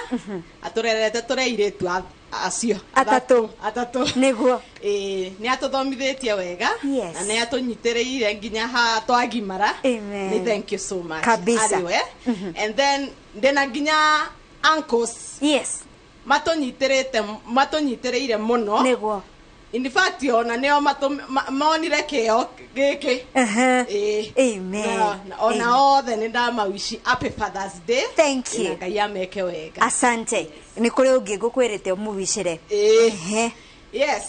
atũrerete tũrĩ airĩtu acio atatũ. Atatũ. Nĩguo. Ĩĩ, nĩ atũthomithĩtie wega Yes. na nĩ atũnyitĩrĩire nginya ha twagimara. Amen. Nĩ thank you so much Kabisa. arĩ we. And then ndĩna nginya uncles matũnyitĩrĩte, matũnyitĩrĩire mũno. Nĩguo. In fact, ona nĩo monire kĩo gĩkĩ. Ĩĩ. Amen. Ona othe nĩ ndamawishi happy Father's Day. Thank you. Na Ngai ameke wega. Asante. Nĩ kũrĩ ũngĩ ngũkwĩrĩte ũmũwicĩre. Ĩĩ. Yes,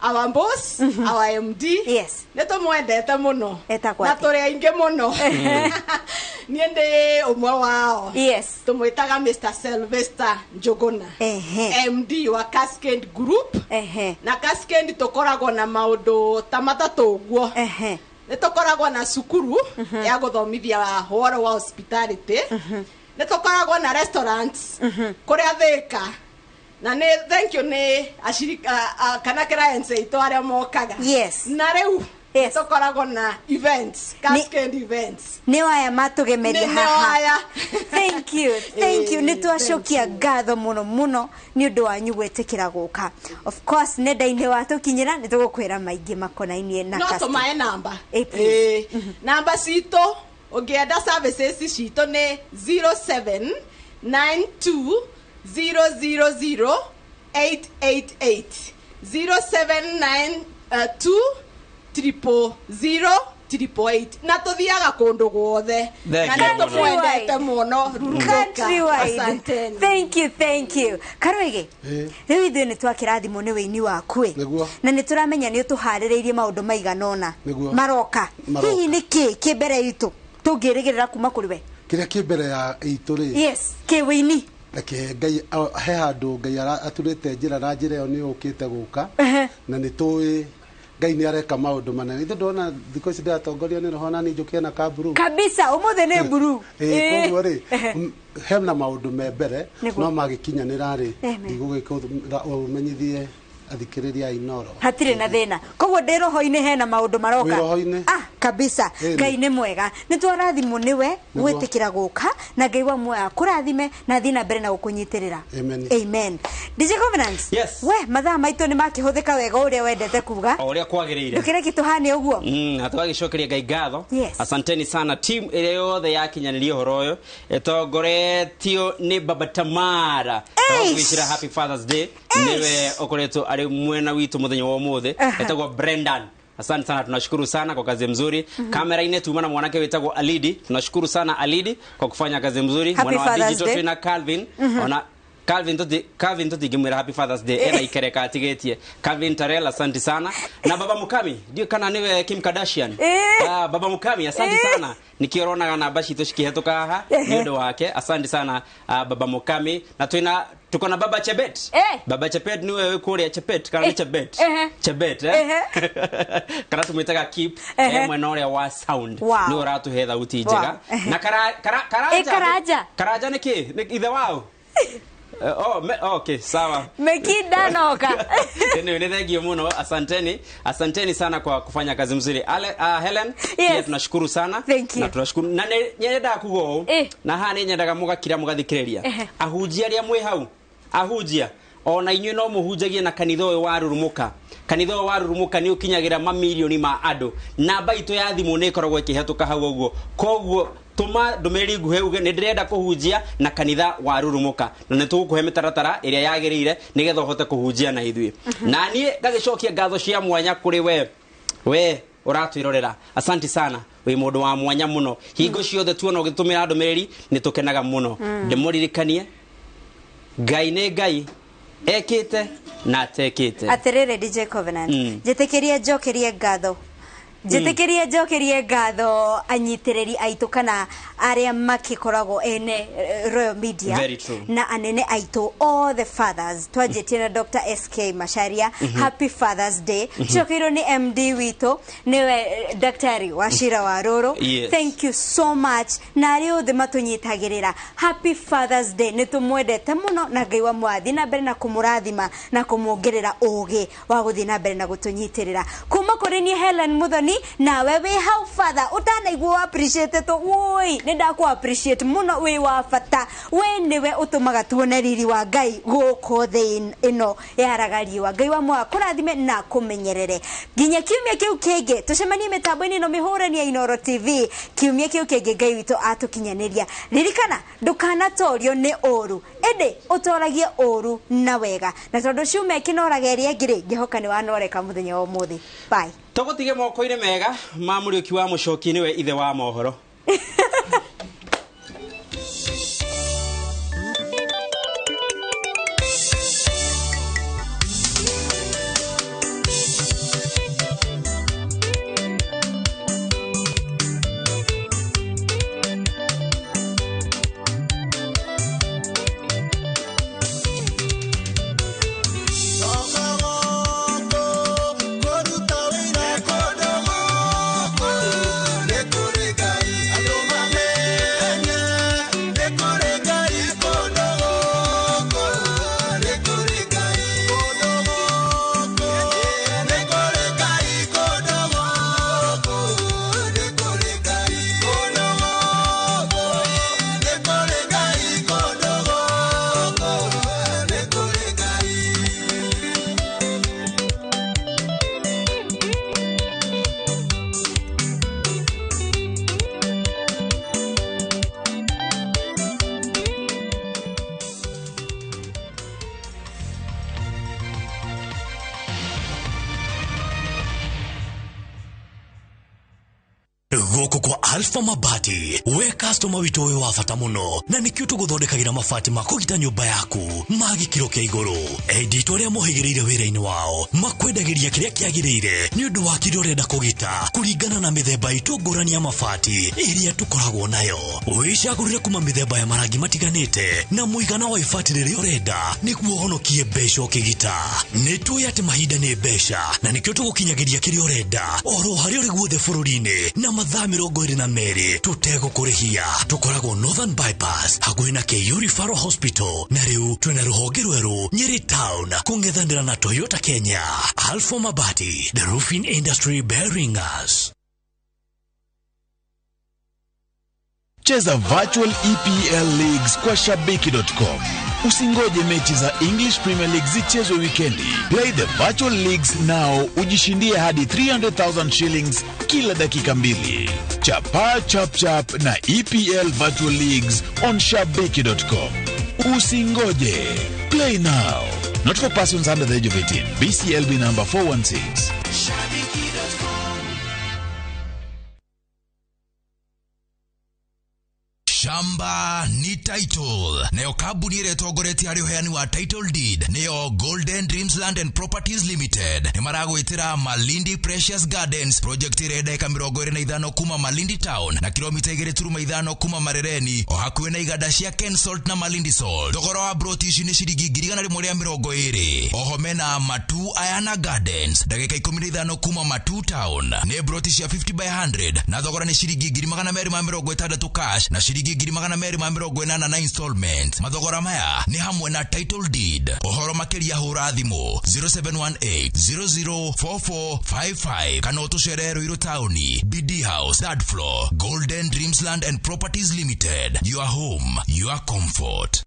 our boss, our MD, nĩ tũmwendete mũno. Etagwo na atĩa? Tũrĩ aingĩ mũno, niĩ ndĩ ũmwe wao. Tũmwĩtaga Mr. Sylvester Njũgũna, MD wa Cascade Group. Na Cascade tũkoragwo na maũndũ ta matatũ ũguo. Nĩ tũkoragwo na cukuru ya gũthomithia ũhoro wa hospitality, nĩ tũkoragwo na restaurants kũrĩa Thĩka, na nĩ thank you nĩ acirika kana clients aitũ arĩa mokaga. Na rĩu tũkoragwo na events, Cascade Events. Nĩ aya matũgemeria Nĩ haha. aya. Thank you, thank you. Nĩ twacokia ngatho mũno mũno nĩ ũndũ wanyu gwĩtĩkĩra gũka. Of course, nenda-inĩ watũkinyĩra nĩ tũgũkwĩra maingĩ makonainie na No Cascade. tũmae namba. Eh, please. Ĩĩ. Namba citũ ũngĩenda services citũ nĩ 0792 000 888, 0792 000 888, na tũthiaga kũndũ guothe. Thank Na you nĩ mũno. tũmwendete mũno Rurumũka. Countrywide. Asanteni. Thank you, thank you. Karwĩgĩ, rĩu ithuĩ nĩ twakĩrathimwo nĩ wĩini waku ĩ. Nĩguo. Na nĩ tũramenya nĩ ũtũharĩrĩirie maũndũ maigana ũna Nĩguo. maroka. Maroka. Hihi nĩ kĩ kĩ mbere itũ tũngĩrĩgĩrĩra kuma kũrĩ we? Kĩrĩa kĩ mbere ya itũ rĩ, Yes, kĩ wĩini. Reke Ngai he handũ Ngai aturĩte njĩra, na njĩra ĩyo nĩ yũkĩte gũka, na nĩ tũĩ Ngai nĩ areka maũndũ manene. Ithe ndona thikũ ici ndĩratongorio nĩ roho, na nĩ njũkĩe na kaburu. Kabisa, ũmũthĩ nĩ mburu. Ĩĩ, koguo rĩ, hena maũndũ me mbere. Nĩguo. No magĩkinyanĩra rĩ, Amen. ndigũgĩka ũmenyithie athikĩrĩria a Inoro. Hatirĩ na thĩna. Koguo ndĩ roho-inĩ, hena maũndũ maroka. Wĩ roho-inĩ. Ah, kabisa. Ĩni. Ngai nĩ mwega, nĩ twarathimwo nĩwe Nĩguo. gwĩtĩkĩra gũka, na Ngai wa muoyo akũrathime na athiĩ na mbere na gũkũnyitĩrĩra. Amen. Amen. DJ Covenant. Yes. We mathaa maitũ nĩ makĩhũthĩka wega ũrĩa wendete kuga. O ũrĩa kwagĩrĩire. Ndũkĩreke tũhane ũguo. Na tũgagĩcokeria Ngai ngatho. Yes. Asanteni sana team ĩrĩa yothe yakinyanĩria ũhoro ũyũ ĩtongoretio nĩ Baba Tamara. Eish. Gwĩcira happy Father's Day, nĩwe ũkoretwo arĩ mwena witũ mũthenya wa ũmũthĩ. Etagwo Brendan. Asante sana, tunashukuru sana kwa kazi mzuri. Kamera-inĩ tuma na mwanake wĩtagwo Alidi. Tunashukuru sana Alidi kwa kufanya kazi mzuri. Happy Mwana wa Father's digital Day. tuna Calvin. Ona Calvin tuti Calvin tutingimwira happy Father's Day ena ikereka atigetie. Calvin Tarela, asante sana. Na Baba Mukami, ndio kana niwe Kim Kardashian. Ah, Baba Mukami, asante sana. Nikioronaga namba citũ cikĩhetũka haha nĩ ũndũ wake. Asante sana Baba Mukami. Na twina tuko na Baba Chebet. Baba Chebet niwe wĩ kũrĩa Chebet kana nĩ Chebet? Chebet kana tumwĩtaga Keep mwena ũrĩa wa sound. Nĩwe ũratũhe thauti njega. Na Karanja. Karanja. Karanja nĩ kĩ? Nĩ ithe wao? Okay, sawa. Mekinda noka. Ndio, ni thank you muno. Asanteni. Asanteni sana kwa kufanya kazi mzuri. Helen, yes. Tunashukuru sana. Thank you. Na tunashukuru. Na nyendaga kuga ũũ. Na haha nĩ nyendaga mũgakira mũgathikĩrĩria. Ahunjia arĩa mwĩ hau. Ahunjia. Ona inyuĩ no mũhunjagie na kanitha ũyũ wa Rurumuka. Kanitha ũyũ wa Rurumuka nĩ ũkinyagĩra mamirioni ma andũ. Namba itũ ya thimũ nĩ ĩkoragwo ĩkĩhetũka hau ũguo. Koguo tuma ndũmĩrĩri nguhĩ uge nĩ ndĩrenda kũhunjia na kanitha wa Rurumuka na nĩ tũgũkũhe mĩtaratara ĩrĩa yagĩrĩire nĩgetha ũhote kũhunjia na ithuĩ. Na niĩ ngagĩcokia ngatho cia mwanya kũrĩ we ũratwĩrorera. Asante sana, wĩ mũndũ wa mwanya mũno. Hingo ciothe tuona ũgĩtũmĩra ndũmĩrĩri nĩ tũkenaga mũno. Ndĩmũririkanie Ngai nĩ Ngai ekĩte na atekĩte. Atĩrĩrĩ DJ Covenant, njĩtĩkĩrie njokerie ngatho. Njĩtĩkĩrie njokerie ngatho anyitĩrĩri aitũ kana arĩa makĩkoragwo ene Royal Media. Very true. Na anene aitũ, all the fathers. Twanjĩtie na Dr. SK Macharia, happy Father's Day. Tucokeirwo nĩ MD witũ, nĩwe Daktari Wachira wa Rũrũ. Yes. Thank you so much. Na arĩa othe matũnyitagĩrĩra, happy Father's Day. Nĩ tũmwendete mũno na Ngai wa mwathi na mbere na kũmũrathima na kũmuongerera ũgĩ wa gũthiĩ na mbere na gũtũnyitĩrĩra. Kuma kũrĩ niĩ Helen Muthoni, nawe wĩ hau father ũtanaigua appreciate to woi nĩ ndakũ appreciate mũno, wĩ wa bata, we nĩwe ũtũmaga tuone riri wa Ngai gũkũ thĩ ĩno yaraga riũa. Ngai wa mwaka kũrathime na kũmenyerere nginya kiumia kĩu kĩngĩ. Tũcemanie mĩtambo-inĩ ĩno mĩhũrani ya Inooro TV kiumia kĩu kĩngĩ Ngai witũ atũkinyanĩria. Ririkana ndũkanatorio nĩ ũru, ĩndĩ ũtoragie ũru na wega, na tondũ ciumia kĩnoraga ĩrĩa ĩngĩ rĩ, ngĩhoka nĩ wanoreka mũthenya wa ũmũthĩ. Bye. Tũgũtige moko-inĩ mega ma Mũriũki wa Mũcoki, nĩwe ithe wa mohoro. Gũkũ kwa Alpha Mabati, we customer witũ wĩ wa bata mũno, na nĩkĩo tũgũthondekagĩra mabati ma kũgita nyũmba yaku ma gĩkĩro kĩa igũrũ. Enditũ arĩa mohĩgĩrĩire wĩra-inĩ wao makwendagĩria kĩrĩa kĩagĩrĩire nĩ ũndũ wa kĩrĩa ũrenda kũgita kũringana na mĩthemba itũ ngũrani ya mabati ĩrĩa tũkoragwo nayo. Wĩcagũrĩre kuma mĩthemba ya marangi matiganĩte na mũigana wa ibati rĩrĩa ũrenda nĩguo ũhonokie mbeca ũkĩgita. Nĩ tũĩ atĩ mahinda nĩ mbeca na nĩkĩo tũgũkinyagĩria kĩrĩa ũrenda oro harĩa ũrĩ guothe bũrũri-inĩ na mathaa 22 tũtegũkũrĩhia. Tũkoragwo Northern Bypass hakuhĩ na KU Referral Hospital, na rĩu twĩna rũhonge rwerũ Nyeri Town kũng'ethanĩra na Toyota Kenya. Alpha Mabati, the roofing industry bearing us. Cheza virtual EPL Leagues kwa Shabiki.com. Usingoje mechi za English Premier League zichezwe wikendi. Play the virtual leagues now, ujishindie hadi 300,000 shillings kila dakika mbili. Chapa chap chap na EPL Virtual Leagues on Shabiki.com. Usingoje. Play now. Not for persons under the age of 18. BCLB number 416. Shabiki.com. Shamba ni title. Nayo kambuni ĩrĩa ĩtongoretie harĩ ũheani wa title deed nĩyo Golden Dreams Land and Properties Limited. Nĩ maragwĩtĩra Malindi Precious Gardens project ĩrĩa ndagĩka 25 kuma Malindi Town na kilomita 2.5 kuma Marereni o hakuhĩ na iganda cia Kensalt na Malindi Salt. Thogora wa broti ici nĩ ciringi 120,000. Oho mena Matu Ayana Gardens ndagĩka 15 kuma Matu Town nĩ broti cia 50 by 100 na thogora nĩ ciringi 260 cash na ciringi 280 na installment. Mathogora maya nĩ hamwe na title deed. Ũhoro makĩria hũra thimũ 0718 004455 kana ũtũcerere Ruiru Town, BD House, third floor, Golden Dreams Land and Properties Limited. Your home, your comfort.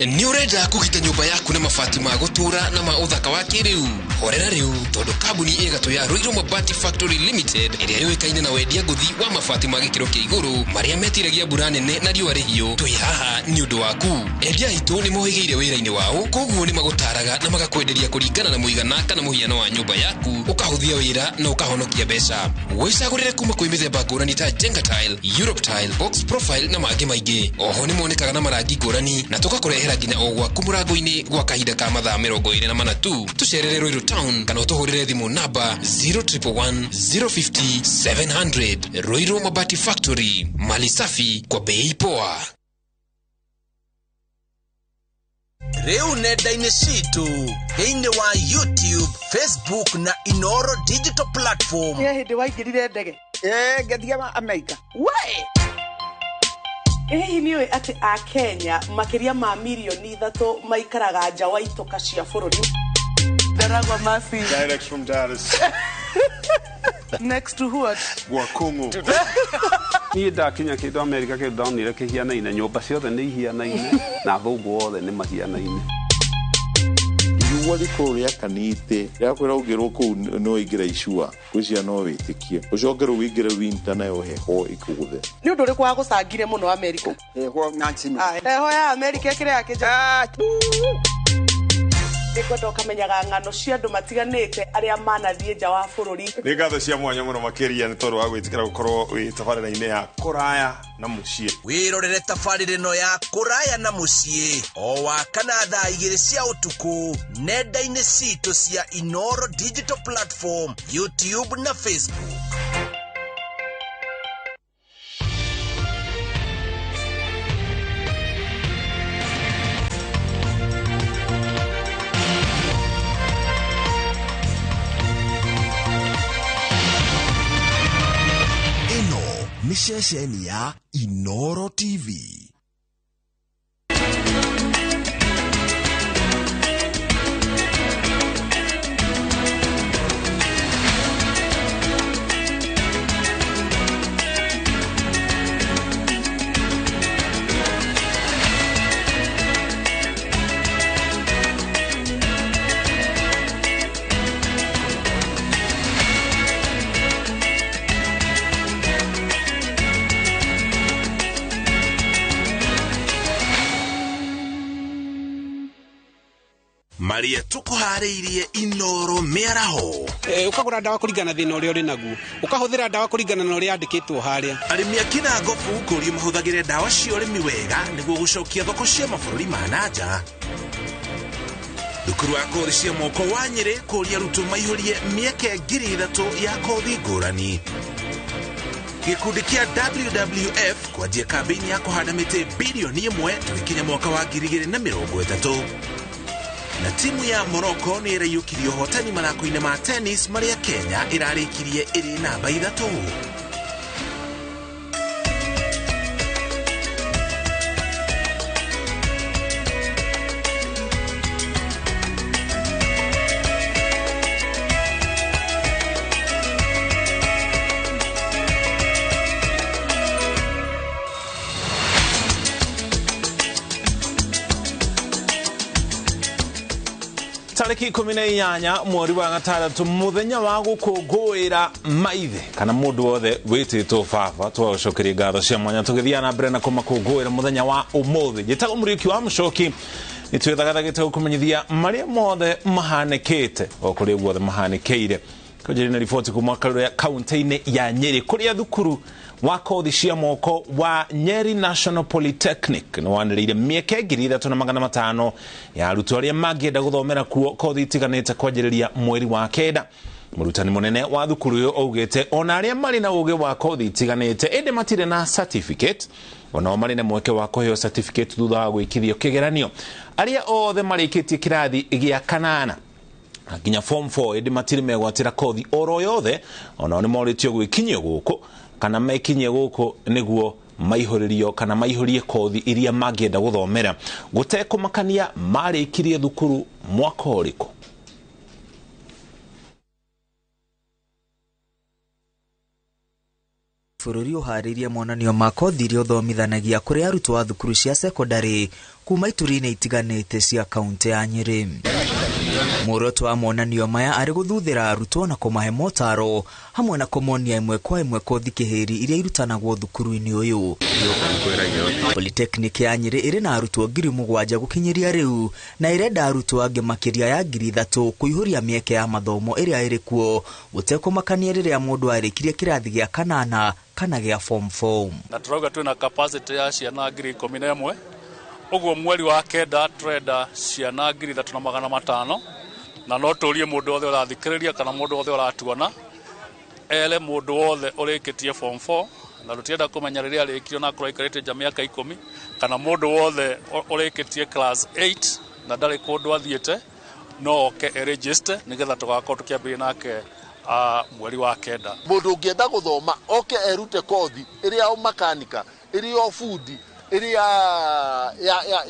Nĩ ũrenda kũgita nyũmba yaku na mabati ma gũtũũra na ma ũthaka wa kĩrĩu? Horera rĩu tondũ kambuni ĩgatũ ya Ruiru Mabati Factory Limited ĩrĩa yũĩkaine na wendia ngũthi wa mabati ma gĩkĩro kĩa igũrũ marĩa metiragia mbura nene na riũa rĩhiũ, twĩ haha nĩ ũndũ waku. Endia aitũ nĩ mohĩgĩire wĩra-inĩ wao, koguo nĩ magũtaraga na magakwenderia kũringana na mũigana kana mũhiano wa nyũmba yaku, ũkahũthia wĩra na ũkahonokia mbeca. Wĩcagũrĩre kuma kwĩ mĩthemba ngũrani ta Jenga Tile, Europe Tile, Box Profile na mangĩ maingĩ. Oho nĩ monekaga na marangi ngũrani na tũgakũrehera nginya o gwaku mũrango-inĩ gwa kahinda ka mathaa 24 tu. Tũcerere Ruiru Town kana ũtũhũrĩre thimũ namba 0111 050 700. Ruiru Mabati Factory, mali safi kwa bei poa. Rĩu nenda-inĩ citũ thĩinĩ wa YouTube, Facebook na Inoro digital platform. Nĩ hĩndĩ waingĩrire ndege? Ngĩthiĩ Amerika. We! Hihi nĩ ũĩ atĩ a Kenya makĩria ma mirioni 3 maikaraga nja wa itoka cia bũrũri? Ndaragwa Masi. Direct from Dallas. Next to what? Wakungu. Niĩ ndakinya kĩndũ Amerika kĩndũ ndonire kĩhianaine, nyũmba ciothe nĩ ihianaine na athũngũ othe nĩ mahianaine. Riũa rĩkorwo rĩakanĩte rĩakwĩra ũngĩrwo kũu no ũingĩre icua gwĩciria no wĩtĩkie ũcoke rĩu ũingĩre winter nayo heho ĩkũgũthe. Nĩ ũndũ ũrĩkũ wagũcangire mũno Amerika? Heho na njino. Heho ya Amerika ĩkĩrĩ ya kĩnja. Nĩngwenda ũkamenyaga ng'ano cia andũ matiganĩte arĩa manathiĩ nja wa bũrũri. Nĩ ngatho cia mwanya mũno makĩria nĩ tondũ wa gwĩtĩkĩra gũkorwo wĩ tabarĩra-inĩ ya kũraya na mũciĩ. Wĩrorere tabarĩra ĩno ya kũraya na mũciĩ o wa kana thaa 2 cia ũtukũ nenda-inĩ citũ cia Inoro digital platform, YouTube na Facebook. Ceceni ya Inoro TV. Maria tukuharĩirie Inoro mĩaraho. Ũkagũra ndawa kũringana na thĩna ũrĩa ũrĩ naguo, ũkahũthĩra ndawa kũringana na ũrĩa yandĩkĩtwo harĩa. Arĩmi a Kinangofu kũrio mahũthagĩre ndawa cia ũrĩmi wega nĩguo gũcokia thoko cia mabũrũri ma na nja. Thukuru wa kothi cia moko wa Nyĩrĩ kũria arutwo maihũrie mĩeke 3,000 ya kothi ngũrani. Gĩkundi kĩa WWF kwanjia kambĩini ya kũhanda mĩtĩ bilioni 1 tũgĩkinya mwaka wa 2030. Na timu ya Morocco nĩ ĩraiyũkirie ũhotani mathako-inĩ ma tennis marĩa Kenya ĩrarĩkirie ĩrĩ namba 3. Tariki 18 mweri wa gatandatũ muthenya wa gũkũngũĩra maithe kana mũndũ wothe wĩtĩtwo baba. Twagũcokeria ngatho cia mwanya tũgĩthiaga na mbere na kũmakũngũĩra mũthenya wa ũmũthĩ. Njĩtagwo Mũriũki wa Mũcoki, nĩtwĩthagathagĩte gũkũmenyithia marĩa mothe mahanĩkĩte o kũrĩa guothe mahanĩkĩire. Kũnjĩrĩ na riboti kuma kaunti-inĩ ya Nyeri kũrĩa thukuru wa kothi cia moko wa Nyeri National Polytechnic nĩ wanĩrĩire mĩeke 3500 ya arutwo arĩa mangĩenda gũthomera kuo kothi itiganĩte kwanjĩrĩria mweri wa 9. Mũrutani mũnene wa thukuru ũyũ augĩte ona arĩa marĩ na ũgĩ wa kothi itiganĩte ĩndĩ matirĩ na certificate onao marĩ na mweke wa kũheo certificate thutha wa gwĩkithio kĩgeranio. Arĩa othe marĩkĩtie kĩrathi gĩa 8 nginya form 4 ĩndĩ matirĩ megwatĩra kothi oro yothe onao nĩ morĩtio gwĩkinyio gũkũ kana mekinyie gũkũ nĩguo maihũrĩrio kana maihũrie kothi iria mangĩenda gũthomera gũtekũmakania marĩkirie thukuru mwaka ũrĩkũ. Bũrũri ũharĩirie monanio ma kothi iria ũthomithanagia kũrĩ arutwo a thukuru cia sekondarĩ kuma ituri-inĩ itiganĩte cia kaunti ya Nyeri. Muoroto wa monanio maya arĩ gũthuthĩra arutwo na kũmahe motaro hamwe na kũmonia ĩmwe kwa ĩmwe kothi kĩhĩri iria irutanagwo thukuru-inĩ ũyũ. Polytechnic ya Nyeri ĩrĩ na arutwo 7,000 gũkinyĩria rĩu na ĩrenda arutwo angĩ makĩria ya 3,000 kũihũria mĩeke ya mathomo ĩrĩa ĩrĩ kuo gũtekũmakania rĩrĩa mũndũ arĩkirie kĩrathi gĩa 8 kana gĩa form 4. Na tũrauga twĩna capacity ya ciana 11,000 ũguo mweri wa 9 tũrenda ciana 3,500 na no tũrie mũndũ wothe ũrathikĩrĩria kana mũndũ wothe ũratuona ele mũndũ wothe ũrĩkĩtie form 4 na tũtienda kũmenya rĩrĩa arĩkirie na akorwo aikarĩte nja mĩaka 10 kana mũndũ wothe ũrĩkĩtie class 8 na ndarĩ kũndũ athiĩte no oke eregister nĩgetha tũgakorwo tũkĩambĩrĩria nake mweri wa 9. Mũndũ ũngĩenda gũthoma oke erute kothi ĩrĩa ya makanika, ĩrĩa ya bundi, ĩrĩa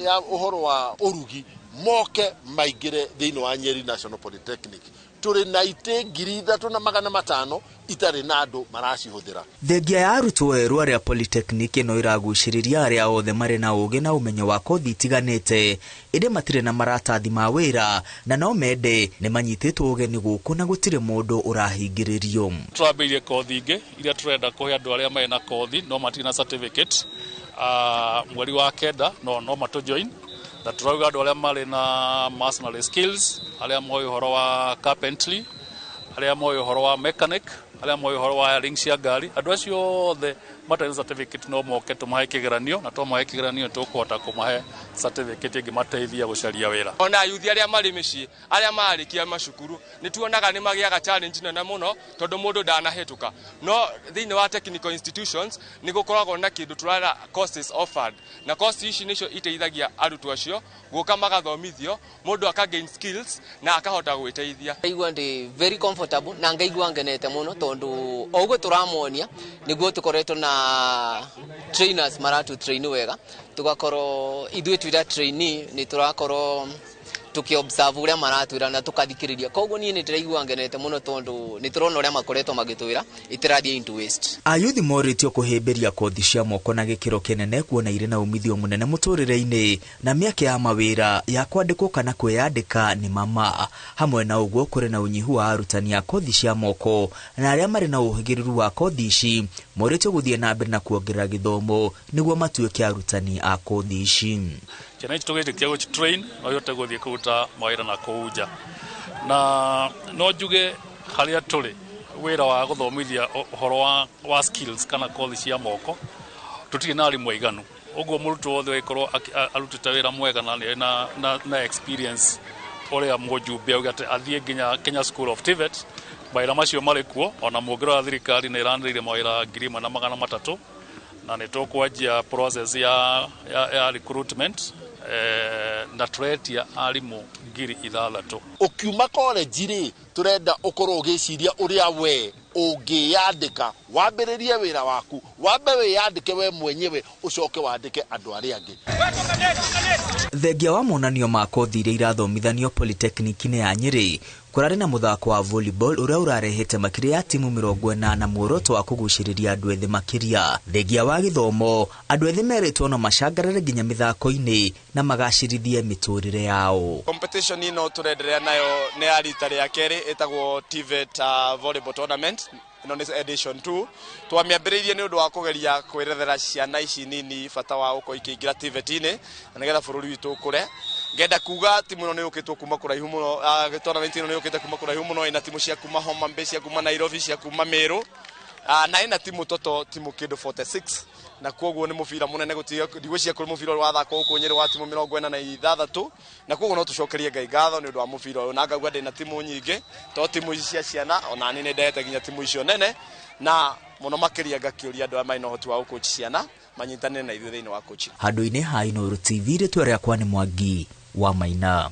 ya ũhoro wa ũrugi moke maingĩre thĩinĩ wa Nyeri National Polytechnic. Tũrĩ na itĩ 3,500 itarĩ na andũ maracihũthĩra. Thengia ya arutwo erũ arĩa Polytechnic ĩno ĩragucĩrĩria arĩa othe marĩ na ũgĩ na ũmenyo wa kothi itiganĩte ĩndĩ matirĩ na maratathi ma wĩra na no mende nĩ manyitĩtwo ũgeni gũkũ na gũtirĩ mũndũ ũrahingĩrĩrio. Tũrambĩrĩirie kothi ingĩ iria tũrenda kũhe andũ arĩa marĩ na kothi no matirĩ na certificate mweri wa 9 no matũ join na tũrauga andũ arĩa marĩ na masonry skills, arĩa moĩ ũhoro wa carpentry, arĩa moĩ ũhoro wa mechanic, arĩa moĩ ũhoro wa wiring cia ngari, andũ acio othe matarĩ na certificate no moke tũmahe kĩgeranio na twamahe kĩgeranio tũkũhota kũmahe certificate ĩngĩmateithia gũcaria wĩra. Ona yuthi arĩa marĩ mĩciĩ arĩa marĩkia macukuru nĩ tuonaga nĩ magĩaga challenge nene mũno tondũ mũndũ ndanahĩtũka, no thĩinĩ wa technical institutions nĩ gũkoragwo na kĩndũ tũrara courses offered, na courses ici nĩcio iteithagia arutwo acio gũka magathomithio mũndũ aka gain skills na akahota gwĩteithia. Ngaigua ndĩ very comfortable na ngaigua ngenete mũno tondũ o ũguo tũramonia nĩguo tũkoretwo na trainers maratu train wega tugakorwo ithuĩ twĩra trainee nĩ tũrakorwo tukiobserve uria maratwira na tukathikiriria, koguo niĩ nĩ ndĩraigua ngenete mũno tondũ nĩ tũrona ũrĩa makoretwo magĩtwĩra itirathiĩ into waste. Ayuthi morĩtio kũhĩmbĩria kothi cia moko na gĩkĩro kĩnene kuona irĩ na umithio mũnene mũtũrĩre-inĩ na mĩeke ya mawĩra ya kwandĩkwo kana kwĩyandĩka nĩ mama. Hamwe na ũguo kũrĩ na ũnyihu wa arutani a kothi cia moko na arĩa marĩ na ũhĩgĩrĩru wa kothi ici morĩtio gũthiĩ na mbere na kuongerera gĩthomo nĩguo matuĩke arutani a kothi ici. Ciana ici tũgĩtĩkia gũci train no ihote gũthiĩ kũruta mawĩra na kũu nja, na no njuge harĩa tũrĩ wĩra wa gũthomithia ũhoro wa skills kana kothi cia moko tũtirĩ na arimũ aiganu, ũguo mũrutwo wothe ũgĩkorwo arutĩte wĩra mwega na na experience ũrĩa mũjumbe auga atĩ athiĩ nginya Kenya School of TVET mawĩra macio marĩ kuo. Ona mũngĩrora thirikari nĩ ĩranĩrĩire mawĩra 1,300 na nĩ tũkwanjia process ya recruitment na tũretia arimũ 6,000. Ũkiuma college rĩ tũrenda ũkorwo ũgĩciria ũrĩa we ũngĩyandĩka wambĩrĩrie wĩra waku, wambe wĩyandĩke we mwenyewe ũcoke wandĩke andũ arĩa angĩ. Thengia wa monanio ma kothi iria irathomithanio Polytechnic-inĩ ya Nyeri kũrarĩ na mũthako wa volleyball ũrĩa ũrarehete makĩria ya timu 40 muoroto wa kũgucĩrĩria andũ ethĩ makĩria. Thengia wa gĩthomo andũ ethĩ merĩtwo no macangarare nginya mĩthako-inĩ na magacĩrithie mĩtũrĩre yao. Competition ĩno tũrenderea nayo nĩ ya rita rĩa kerĩ ĩtagwo TVET volleyball tournament, ĩno nĩ edition 2. Twamĩambĩrĩirie nĩ ũndũ wa kũgeria kwĩrethera ciana ici nini bata wa gũkorwo ikĩingĩra TVET-inĩ na nĩgetha bũrũri witũ ũkũre. Ngenda kuga timu ĩno nĩ yũkĩtwo kuma kũraihu mũno, tournament ĩno nĩ yũkĩte kuma kũraihu mũno, ĩna timu cia kuma Homa Bay, cia kuma Nairobi, cia kuma Meru, na ĩna timu toto timu kĩndũ 46, na koguo nĩ mũbira mũnene ndigwĩciria kũrĩ mũbira ũrĩa wathakwo gũkũ Nyĩrĩ wa timu 46, na koguo no tũcokerie Ngai ngatho nĩ ũndũ wa mũbira ũyũ, na ngauga ndĩna timu nyingĩ to timu ici cia ciana, ona niĩ nĩ ndehete nginya timu icio nene, na mũno makĩria ngakĩũria andũ aya marĩ na ũhoti wa gũcoach ciana manyitanĩre na ithuĩ thĩinĩ wa coaching. Handũ-inĩ ha Inooro TV, rĩtwa rĩakwa nĩ Mwangi wa Maina.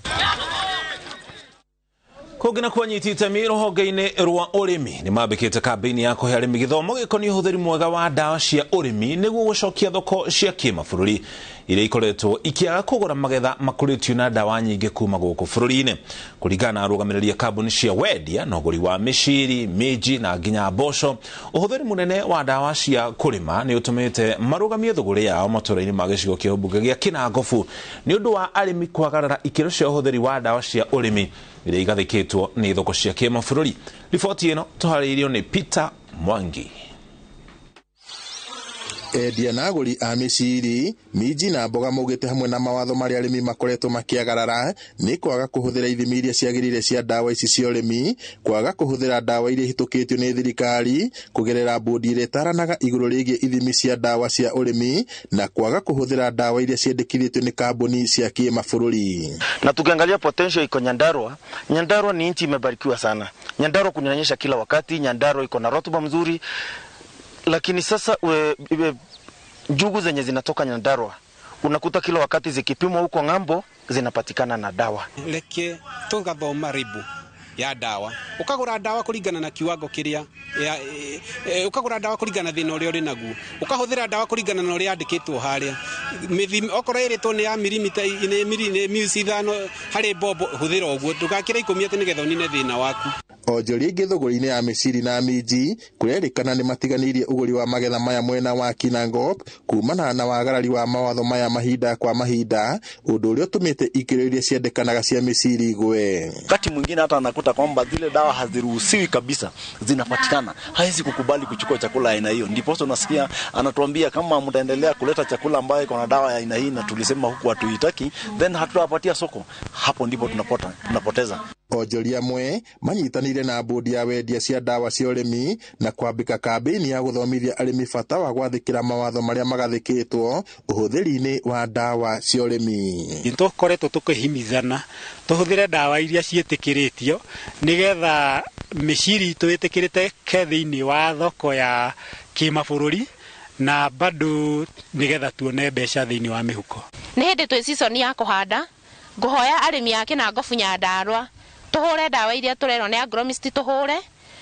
Kũngĩ na kwanyita itemi rũhonge-inĩ rwa ũrĩmi nĩ mambĩkĩte kambĩini ya kũhe arĩmi gĩthomo gĩkoniĩ ũhũthĩri mwega wa ndawa cia ũrĩmi nĩguo gũcokia thoko cia kĩmabũrũri iria ikoretwo ikĩaga kũgũra magetha makũrĩtio na ndawa nyingĩ kuma gũkũ bũrũri-inĩ. Kũringana na arũgamĩrĩri a kambuni cia wendia na ũgũri wa mĩciri, minji na nginya mboco, ũhũthĩri mũnene wa ndawa cia kũrĩma nĩ ũtũmĩte marũgamie thũgũrĩ yao matũũra-inĩ ma gĩcigo kĩa ũmbunge gĩa Kĩnangobu nĩ ũndũ wa arĩmi kwagarara ikĩro cia ũhũthĩri wa ndawa cia ũrĩmi iria igathĩkĩtwo nĩ thoko cia kĩmabũrũri. Riboti ĩno tũharĩirio nĩ Peter Mwangi. Endia na agũri a mĩciri, minji na mboga maugĩte hamwe na mawatho marĩa arĩmi makoretwo makĩagarara nĩ kwaga kũhũthĩra ithimi iria ciagĩrĩire cia ndawa ici cia ũrĩmi, kwaga kũhũthĩra ndawa iria ihĩtũkĩtio nĩ thirikari kũgerera bodi ĩrĩa ĩtaranaga igũrũ rĩgiĩ ithimi cia ndawa cia ũrĩmi, na kwaga kũhũthĩra ndawa iria ciendekithĩtio nĩ kambuni cia kĩmabũrũri. Na tukiangalia potential iko Nyandarua, Nyandarua ni nchi imebarikiwa sana. Nyandarua kunanyesha kila wakati, Nyandarua iko na rutuba mzuri. Lakini sasa njugu zenye zinatoka Nyandarua unakuta kila wakati zikipimwa huko ng'ambo zinapatikana na dawa. Reke tugathoma ribu ya dawa, ukagura dawa kuringana na kiwango kiria ukagura dawa kuringana thina uria uri naguo, ukahuthira dawa kuringana na uria yandikitwo haria okorwo iritwo ni ya milimita ni mils 5 hari bobo, huthira uguo ndugakira 10 ati nigetha unine thina waku. Onjoria aingĩ thũgũrĩ-inĩ ya mĩciri na minji kũrerĩkana nĩ matiganĩirie ũgũri wa magetha maya mwena wa Kinangop kumana na wagarari wa mawatho maya mahinda kwa mahinda, ũndũ ũrĩa ũtũmĩte ikĩro iria ciendekanaga cia mĩciri igwe. Wakati mwingine hata anakuta kwamba zile dawa haziruhusiwi kabisa zinapatikana, hawezi kukubali kuchukua chakula aina hiyo. Ndipo unasikia anatuambia kama mtaendelea kuleta chakula ambayo iko na dawa ya aina hii na tulisema huku hatuitaki, then hatutawapatia soko. Hapo ndipo tunapoteza. Onjoria amwe manyitanĩire na bodi ya wendia cia ndawa cia ũrĩmi na kwambĩka kambĩini ya gũthomithia arĩmi bata wa gwathĩkĩra mawatho marĩa magathĩkĩtwo ũhũthĩri-inĩ wa ndawa cia ũrĩmi. Nĩtũkoretwo tũkĩhimithana tũhũthĩre ndawa iria ciĩtĩkĩrĩtio nĩgetha mĩciri itũ ĩtĩkĩrĩte ke thĩinĩ wa thoko ya kĩmabũrũri na bado nĩgetha tuone mbeca thĩinĩ wa mĩhuko. Nĩ hĩndĩ twĩ season ya kũhanda, ngũhoya arĩmi a Kĩnangobu Nyandarua tuhure ndawa iria turerwo nĩ agronomist tuhure,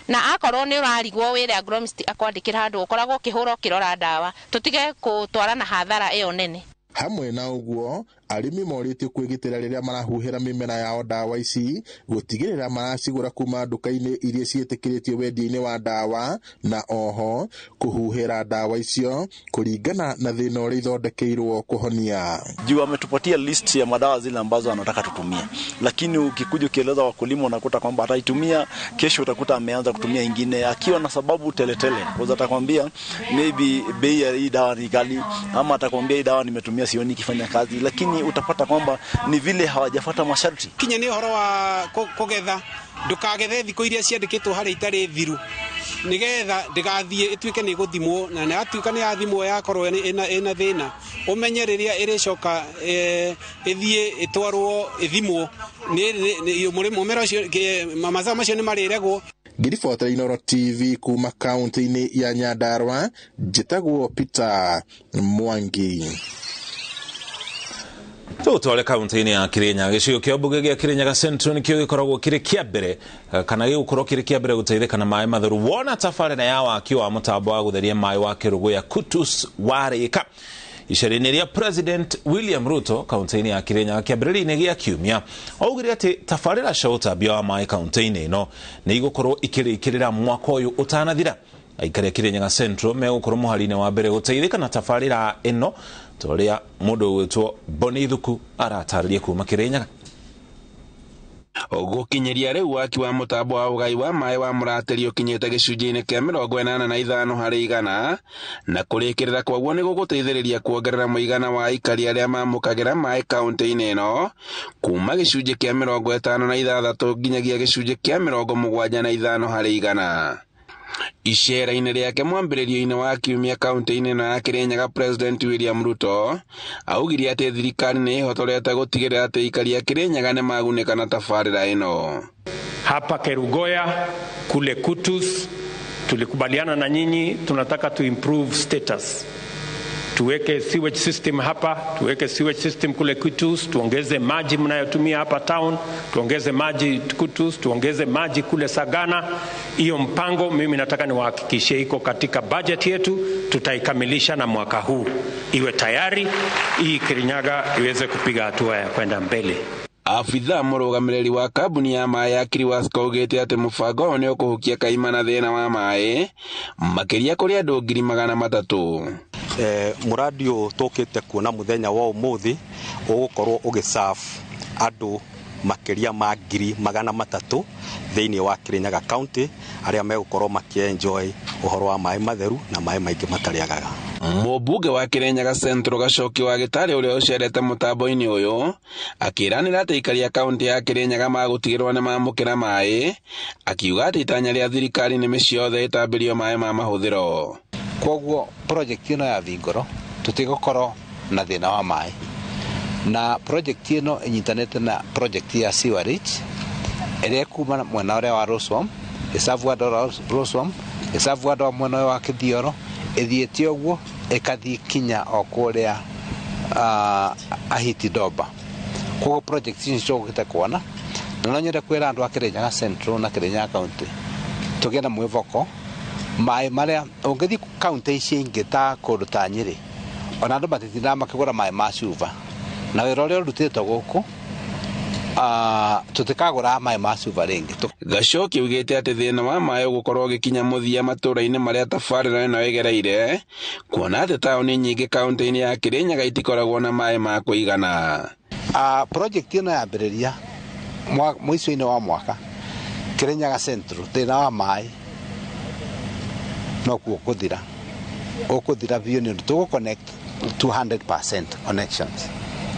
na akorwo nĩ ũrarigwo wĩre agronomist akwandĩkĩra handũ ũkoragwo ũkĩhũra ũkĩrora ndawa, tũtige gũtwarana hathara ĩyo nene. Hamwe na ũguo, arĩmi morĩtio kwĩgitĩra rĩrĩa marahuhĩra mĩmera yao ndawa ici, gũtigĩrĩra maracigũra kuma nduka-inĩ iria ciĩtĩkĩrĩtio wendia-inĩ wa ndawa, na oho kũhuhĩra ndawa icio kũringana na thĩna ũrĩa ithondekeirwo kũhonia. Juu ametupatia list ya madawa zile ambazo anataka tutumie, lakini ukikuja ukieleza wakulima unakuta kwamba ataitumia kesho, utakuta ameanza kutumia ingine akiwa na sababu teletele. Kwa atakwambia maybe bei ya hii dawa ni ghali, ama atakwambia hii dawa nimetumia sioni ikifanya kazi, lakini utapata kwamba ni vile hawajafuata masharti. Kinya ni uhoro wa kugetha, ndukagethe thikũ iria ciandĩkĩtwo harĩa itarĩ thiru nigetha ndigathiĩ ĩtuĩke nĩ gũthimwo, na yatuĩka nĩ yathimwo yakorwo ĩna thĩna, ũmenye rĩrĩa ĩrĩcoka ĩthiĩ ĩtwarwo ĩthimwo mũmera ũcio, mazao macio nĩ marĩregwo. Ngĩribotera Inooro TV kuma kaunti-inĩ ya Nyandarua, njĩtagwo Peter Mwangi. Tũtware kaunti-inĩ ya Kirinyaga, gĩcigo kĩa mbunge gĩa Kirinyaga Central nĩkĩo gĩkoragwo kĩrĩ kĩa mbere kana gĩgũkorwo kĩrĩ kĩa mbere gũteithĩka na maĩ matheru wona tabarĩra ya waki wa mũtambo wa gũtheria maĩ wa Kĩrũgũya Kutus warĩka. Icera-inĩ rĩa President William Ruto kaunti-inĩ ya Kirinyaga kĩambĩrĩria-inĩ gĩa kiumia augire atĩ tabarĩra cia ũtambia wa maĩ kaunti-inĩ ĩno nĩ igũkorwo ikĩrĩkĩrĩra mwaka ũyũ ũtanathira. Aikari a Kirinyaga Central megũkorwo mũhari-inĩ wa mbere gũteithĩka na tabarĩra ĩno ta ũrĩa mũndũ ũgwĩtwo Boni Thuku aratarĩria kuma Kirinyaga. Gũkinyĩria rĩu waki wa mũtambo wa ũgai wa maĩ wa Mũratĩri ũkinyĩte gĩcunjĩ-inĩ kĩa 85 harĩ igana, na kũrĩkĩrĩra kwaguo nĩ gũgũteithĩrĩria kuongerera mũigana wa aikari arĩa mamũkagĩra maĩ kaũntĩ-inĩ ĩno kuma gĩcunjĩ kĩa 56 nginyagia gĩcunjĩ kĩa 75 harĩ igana. Icera-inĩ rĩake mwambĩrĩrio-inĩ wa kiumia kaũntĩ-inĩ ĩno ya Kirinyaga, President William Ruto augire atĩ thirikari nĩ ĩhotorete gũtigĩrĩra atĩ aikari a Kirinyaga nĩ magunĩka na tabarĩra ĩno. Hapa Kerugoya kule Kutus tulikubaliana na nyinyi, tunataka to improve status, tuweke sewage system hapa, tuweke sewage system kule Kutus, tuongeze maji mnayotumia hapa town, tuongeze maji Kutus, tuongeze maji kule Sagana. Hiyo mpango mimi nataka niwahakikishie iko katika budget yetu, tutaikamilisha na mwaka huu iwe tayari, hii Kirinyaga iweze kupiga hatua ya kwenda mbele. Abithaa mũrũgamĩrĩri wa kambuni ya maĩ ya Kiriwasco augĩte atĩ mũbango ũyũ nĩ ũkũhukia kaimana thĩna wa maĩ makĩria kũrĩ andũ 300,000. Mũradi ũyũ tũkĩte kuona mũthenya wa ũmũthĩ ũgũkorwo ũgĩserve andũ makĩria ma 300,000 thĩinĩ wa Kirinyaga County arĩa megũkorwo makĩenjoy ũhoro wa maĩ matheru na maĩ maingĩ matarĩagaga. Mũmbunge wa Kirinyaga Central Gacoki wa Gĩtarĩ ũrĩa ũcerete mũtambo-inĩ ũyũ akĩranĩra atĩ aikari a kaũntĩ ya Kirinyaga magũtigĩrĩrwo nĩ mamũkĩra maĩ, akiuga atĩ itanya rĩa thirikari nĩ mĩciĩ yothe ĩtambĩrio maĩ ma mahũthĩro. Koguo project ĩno ya Thingoro tũtigũkorwo na thĩna wa maĩ, na project ĩno ĩnyitanĩte na project ya sewerage ĩrĩa ĩkuma mwena ũrĩa wa Roswam, ĩcabu andũ a Roswam, ĩcabu andũ a mwena ũyũ wa Kĩthioro, ĩthiĩte ũguo ĩkathiĩ kinya o kũrĩa Ahiti Domba. Koguo project ici tũgũkĩte kuona, na no nyende kwĩra andũ a Kirinyaga Central na Kirinyaga County tũgĩe na mwĩvoko maĩ marĩa ũngĩthiĩ kaũntĩ ici ingĩ ta kũndũ ta Nyĩrĩ, ona andũ matitindaga makĩgũra maĩ ma cuba, na wĩra ũrĩa ũrutĩtwo gũkũ tũtikagũraga maĩ ma cuba rĩngĩ. Gacoki augĩte atĩ thĩna wa maĩ ũgũkorwo ũgĩkinya mũthia matũũra-inĩ marĩa tabarĩra ĩno ĩgereire, kuona atĩ taũni nyingĩ kaũntĩ-inĩ ya Kirinyaga itikoragwo na maĩ ma kũigana. Project ĩno yambĩrĩria mũico-inĩ wa mwaka Kirinyaga Central thĩna wa maĩ no kuo kũthira, ũkũthira biũ nĩ ũndũ tũgũ connect 200% connections.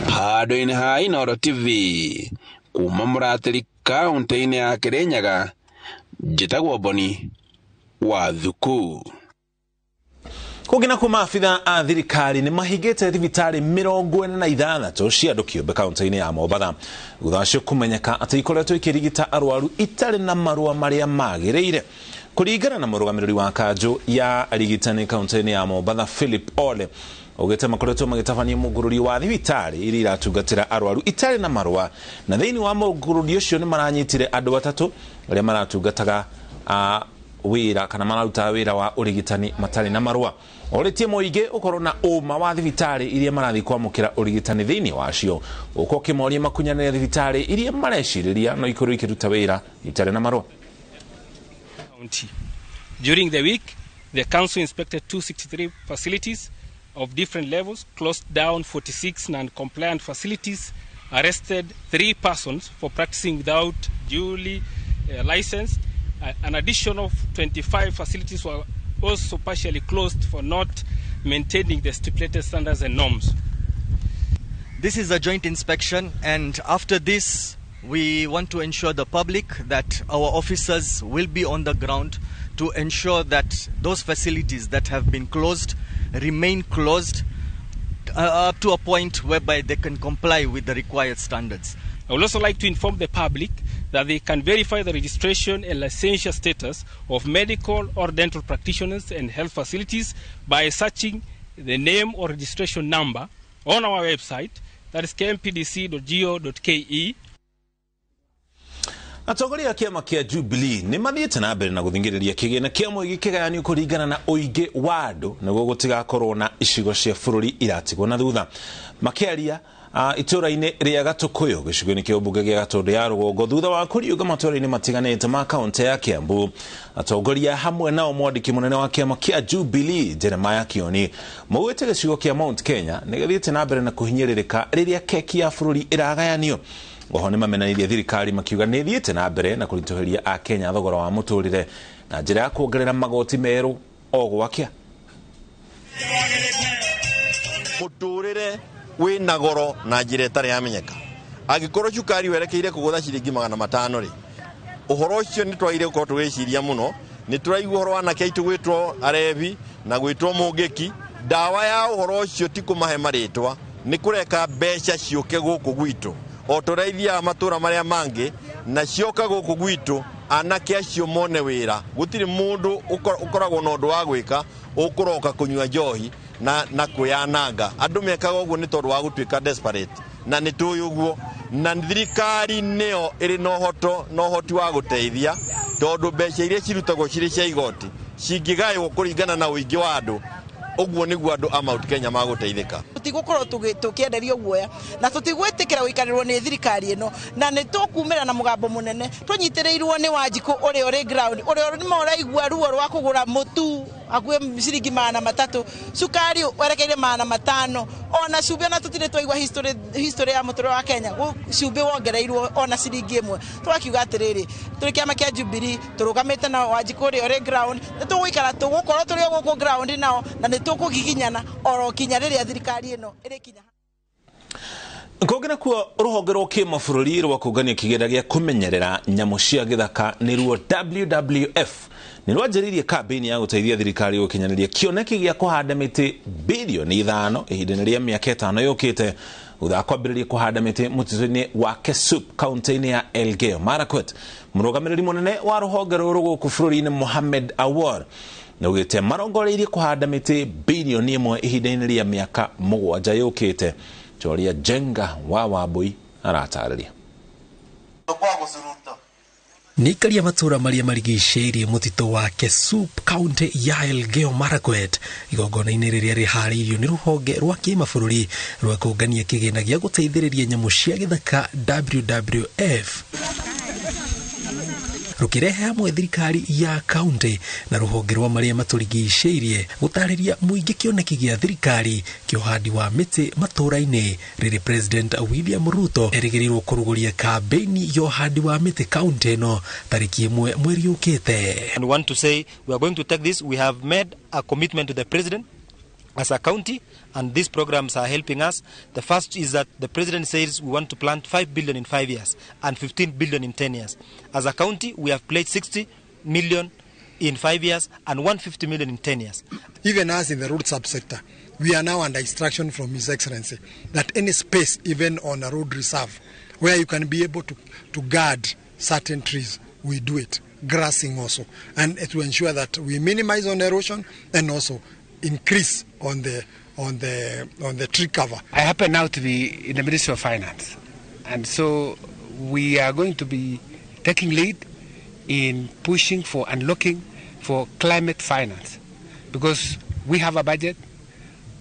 Handũ-inĩ ha Inooro TV kuma Mũratĩri kaũntĩ-inĩ ya Kirinyaga, njĩtagwo Boni wa Thuku. Kũngĩ na kuma abithaa a thirikari nĩ mahingĩte thibitarĩ 46 cia andũ kĩũmbe kaũntĩ-inĩ ya Mombatha thutha wacio kũmenyeka atĩ ikoretwo ikĩrigita arwaru itarĩ na marũa marĩa magĩrĩire. Kũringana na mũrũgamĩrĩri wa kanjũ ya arigitani kaũntĩ-inĩ ya Mombatha Philip Ole, augĩte makoretwo magĩtabania mũngũrũri wa thibitarĩ iria iratungatĩra arwaru itarĩ na marũa, na thĩinĩ wa mũngũrũri ũcio nĩ maranyitire andũ atatũ arĩa maratungataga wĩra kana mararutaga wĩra wa ũrigitani matarĩ na marũa. Orĩtie mũingĩ ũkorwo na ũma wa thibitarĩ iria marathiĩ kwamũkĩra ũrigitani thĩinĩ wacio, ũkorwo ũkĩmoria makunyanĩre thibitarĩ iria marecirĩria no ikorwo ikĩruta wĩra itarĩ na marũa. During the week, the council inspected 263 facilities of different levels, closed down 46 non-compliant facilities, arrested 3 persons for practicing without duly licensed. An additional 25 facilities were also partially closed for not maintaining the stipulated standards and norms. This is a joint inspection, and after this, we want to ensure the public that our officers will be on the ground to ensure that those facilities that have been closed remain closed up to a point whereby they can comply with the required standards. I would also like to inform the public that they can verify the registration and licensure status of medical or dental practitioners and health facilities by searching the name or registration number on our website, that is kmpdc.go.ke. Atongoria a kĩama kĩa Jubilee nĩ mathiĩte na mbere na gũthingĩrĩria kĩgĩna kĩa mũingĩ kĩgayanio kũringana na ũingĩ wa andũ nĩguo gũtigakorwo na icigo cia bũrũri iratigwo na thutha. Makĩaria itũũra-inĩ rĩa Gatũkũyũ gĩcigo-inĩ kĩa ũmbunge gĩa Gatũndũ ya rũgongo thutha wa kũriũnga matũũra-inĩ matiganĩte ma kaũntĩ ya Kiambu, atongoria hamwe nao mwandĩki mũnene wa kĩama kĩa Jubilee Jeremiah Kioni maugĩte gĩcigo kĩa Mount Kenya nĩ gĩthiĩte na mbere na kũhinyĩrĩrĩka rĩrĩa keki ya bũrũri ĩragayanio. Oho nĩ mamenanirie thirikari makiuga nĩ ĩthiĩte na mbere na kũritũhĩria Akenya thogora wa mũtũrĩre na njĩra ya kuongerera magoti merũ o gwakĩa. Mũtũrĩre wĩna goro na njĩra ĩtarĩ yamenyeka. Angĩkorwo cukari werekeire kũgũtha ciringi 500 rĩ, ũhoro ũcio nĩ twagĩrĩire gũkorwo tũgĩciria mũno. Nĩ tũraigua ũhoro wa anake aitũ gwĩtwo arebi na gwĩtwo mũngĩki. Ndawa ya ũhoro ũcio ti kũmahe marĩtwa, nĩ kũreka mbeca ciũke gũkũ gwitũ o tũrĩa ithiaga matũra marĩa mangĩ, na cioka gũkũ gwitũ anake acio mone wĩra. Gũtirĩ mũndũ ũkoragwo na ũndũ wa gwĩka ũkũroka kũnyua njohi na kwĩyananga. Andũ mekaga ũguo nĩ tondũ wa gũtuĩka desperate, na nĩ tũĩ ũguo, na thirikari nĩyo ĩrĩ na ũhoto na ũhoti wa gũteithia, tondũ mbeca iria cirutagwo cirĩ cia igoti cingĩgaĩrwo kũringana na ũingĩ wa andũ, ũguo nĩguo andũ a Mount Kenya magũteithĩka. Tũtigũkorwo tũkĩenderio guoya na tũtigwĩtĩkĩra gũikarĩrwo nĩ thirikari ĩno, na nĩ tũkumĩra na mũgambo mũnene tũnyitĩrĩirwo nĩ Wanjikũ ũrĩa ũrĩ ground, ũrĩa nĩma ũraigua ruo rwa kũgũra mũtu hakuhĩ ciringi 300, cukari werekeire 500, ona cumbĩ ona tũtirĩ twaigua history ya mũtũrĩre wa Kenya cumbĩ wongereirwo ona ciringi 1. Tũgakiuga atĩrĩrĩ, tũrĩ kĩama kĩa Jubilee tũrũgamĩte na Wanjikũ ũrĩa ũrĩ ground, nĩ tũgũikara tũgũkorwo tũrĩ o gũkũ ground nao, na nĩ tũkũgiginyana oro kinya rĩrĩa thirikari ĩno ĩrĩkinya. Kũngĩ nakuo rũhonge rwa kĩmabũrũri rwa kũngania kĩgĩna gĩa kũmenyerera nyamũ cia gĩthaka nĩruo WWF nĩ rwanjĩrĩirie kambĩini ya gũteithia thirikari gũkinyanĩria kĩoneki gĩa kũhanda mĩtĩ bilioni 5 ihinda-inĩ rĩa mĩaka 5 yũkĩte, thutha wa kwambĩrĩria kũhanda mĩtĩ mũtitũ-inĩ wa Kesup kaunti-inĩ ya Elgeyo Marakwet. Mũrũgamĩrĩri mũnene wa rũhonge rũrũ gũkũ bũrũri-inĩ Mohamed Awar nĩaugĩte marongoreirie kũhanda mĩtĩ bilioni 1 ihinda-inĩ rĩa mĩaka 7 yũkĩte. Choria Jenga wa Wambui aratarĩria. Nĩ ikaria matũra marĩa marigicĩirie mũtitũ wa Kesup kaunti ya Elgeyo Marakwet igongona-inĩ rĩrĩa rĩharĩirio nĩ rũhonge rwa kĩmabũrũri rwa kũngania kĩgĩna gĩa gũteithĩrĩria nyamũ cia gĩthaka WWF rũkĩrehe hamwe thirikari ya kaunti na rũhonge rwa marĩa matũrigicĩirie gũtarĩria mũingĩ kĩoneki gĩa thirikari kĩa ũhandi wa mĩtĩ matũra-inĩ rĩrĩ President William Ruto erĩgĩrĩirwo kũrugũria kambĩini ya ũhandi wa mĩtĩ kaunti ĩno tarĩki 1 mweri ũkĩte. And we want to say we are going to take this. We have made a commitment to the president as a county, and these programs are helping us. The first is that the president says we want to plant 5 billion in 5 years and 15 billion in 10 years. As a county, we have pledged 60 million in 5 years and 150 million in 10 years. Even us in the road subsector, we are now under instruction from His Excellency that any space, even on a road reserve, where you can be able to guard certain trees, we do it. Grassing also, and to ensure that we minimize on erosion and also increase on the tree cover. I happen now to be in the Ministry of Finance, and so we are going to be taking lead in pushing for and looking for climate finance, because we have a budget,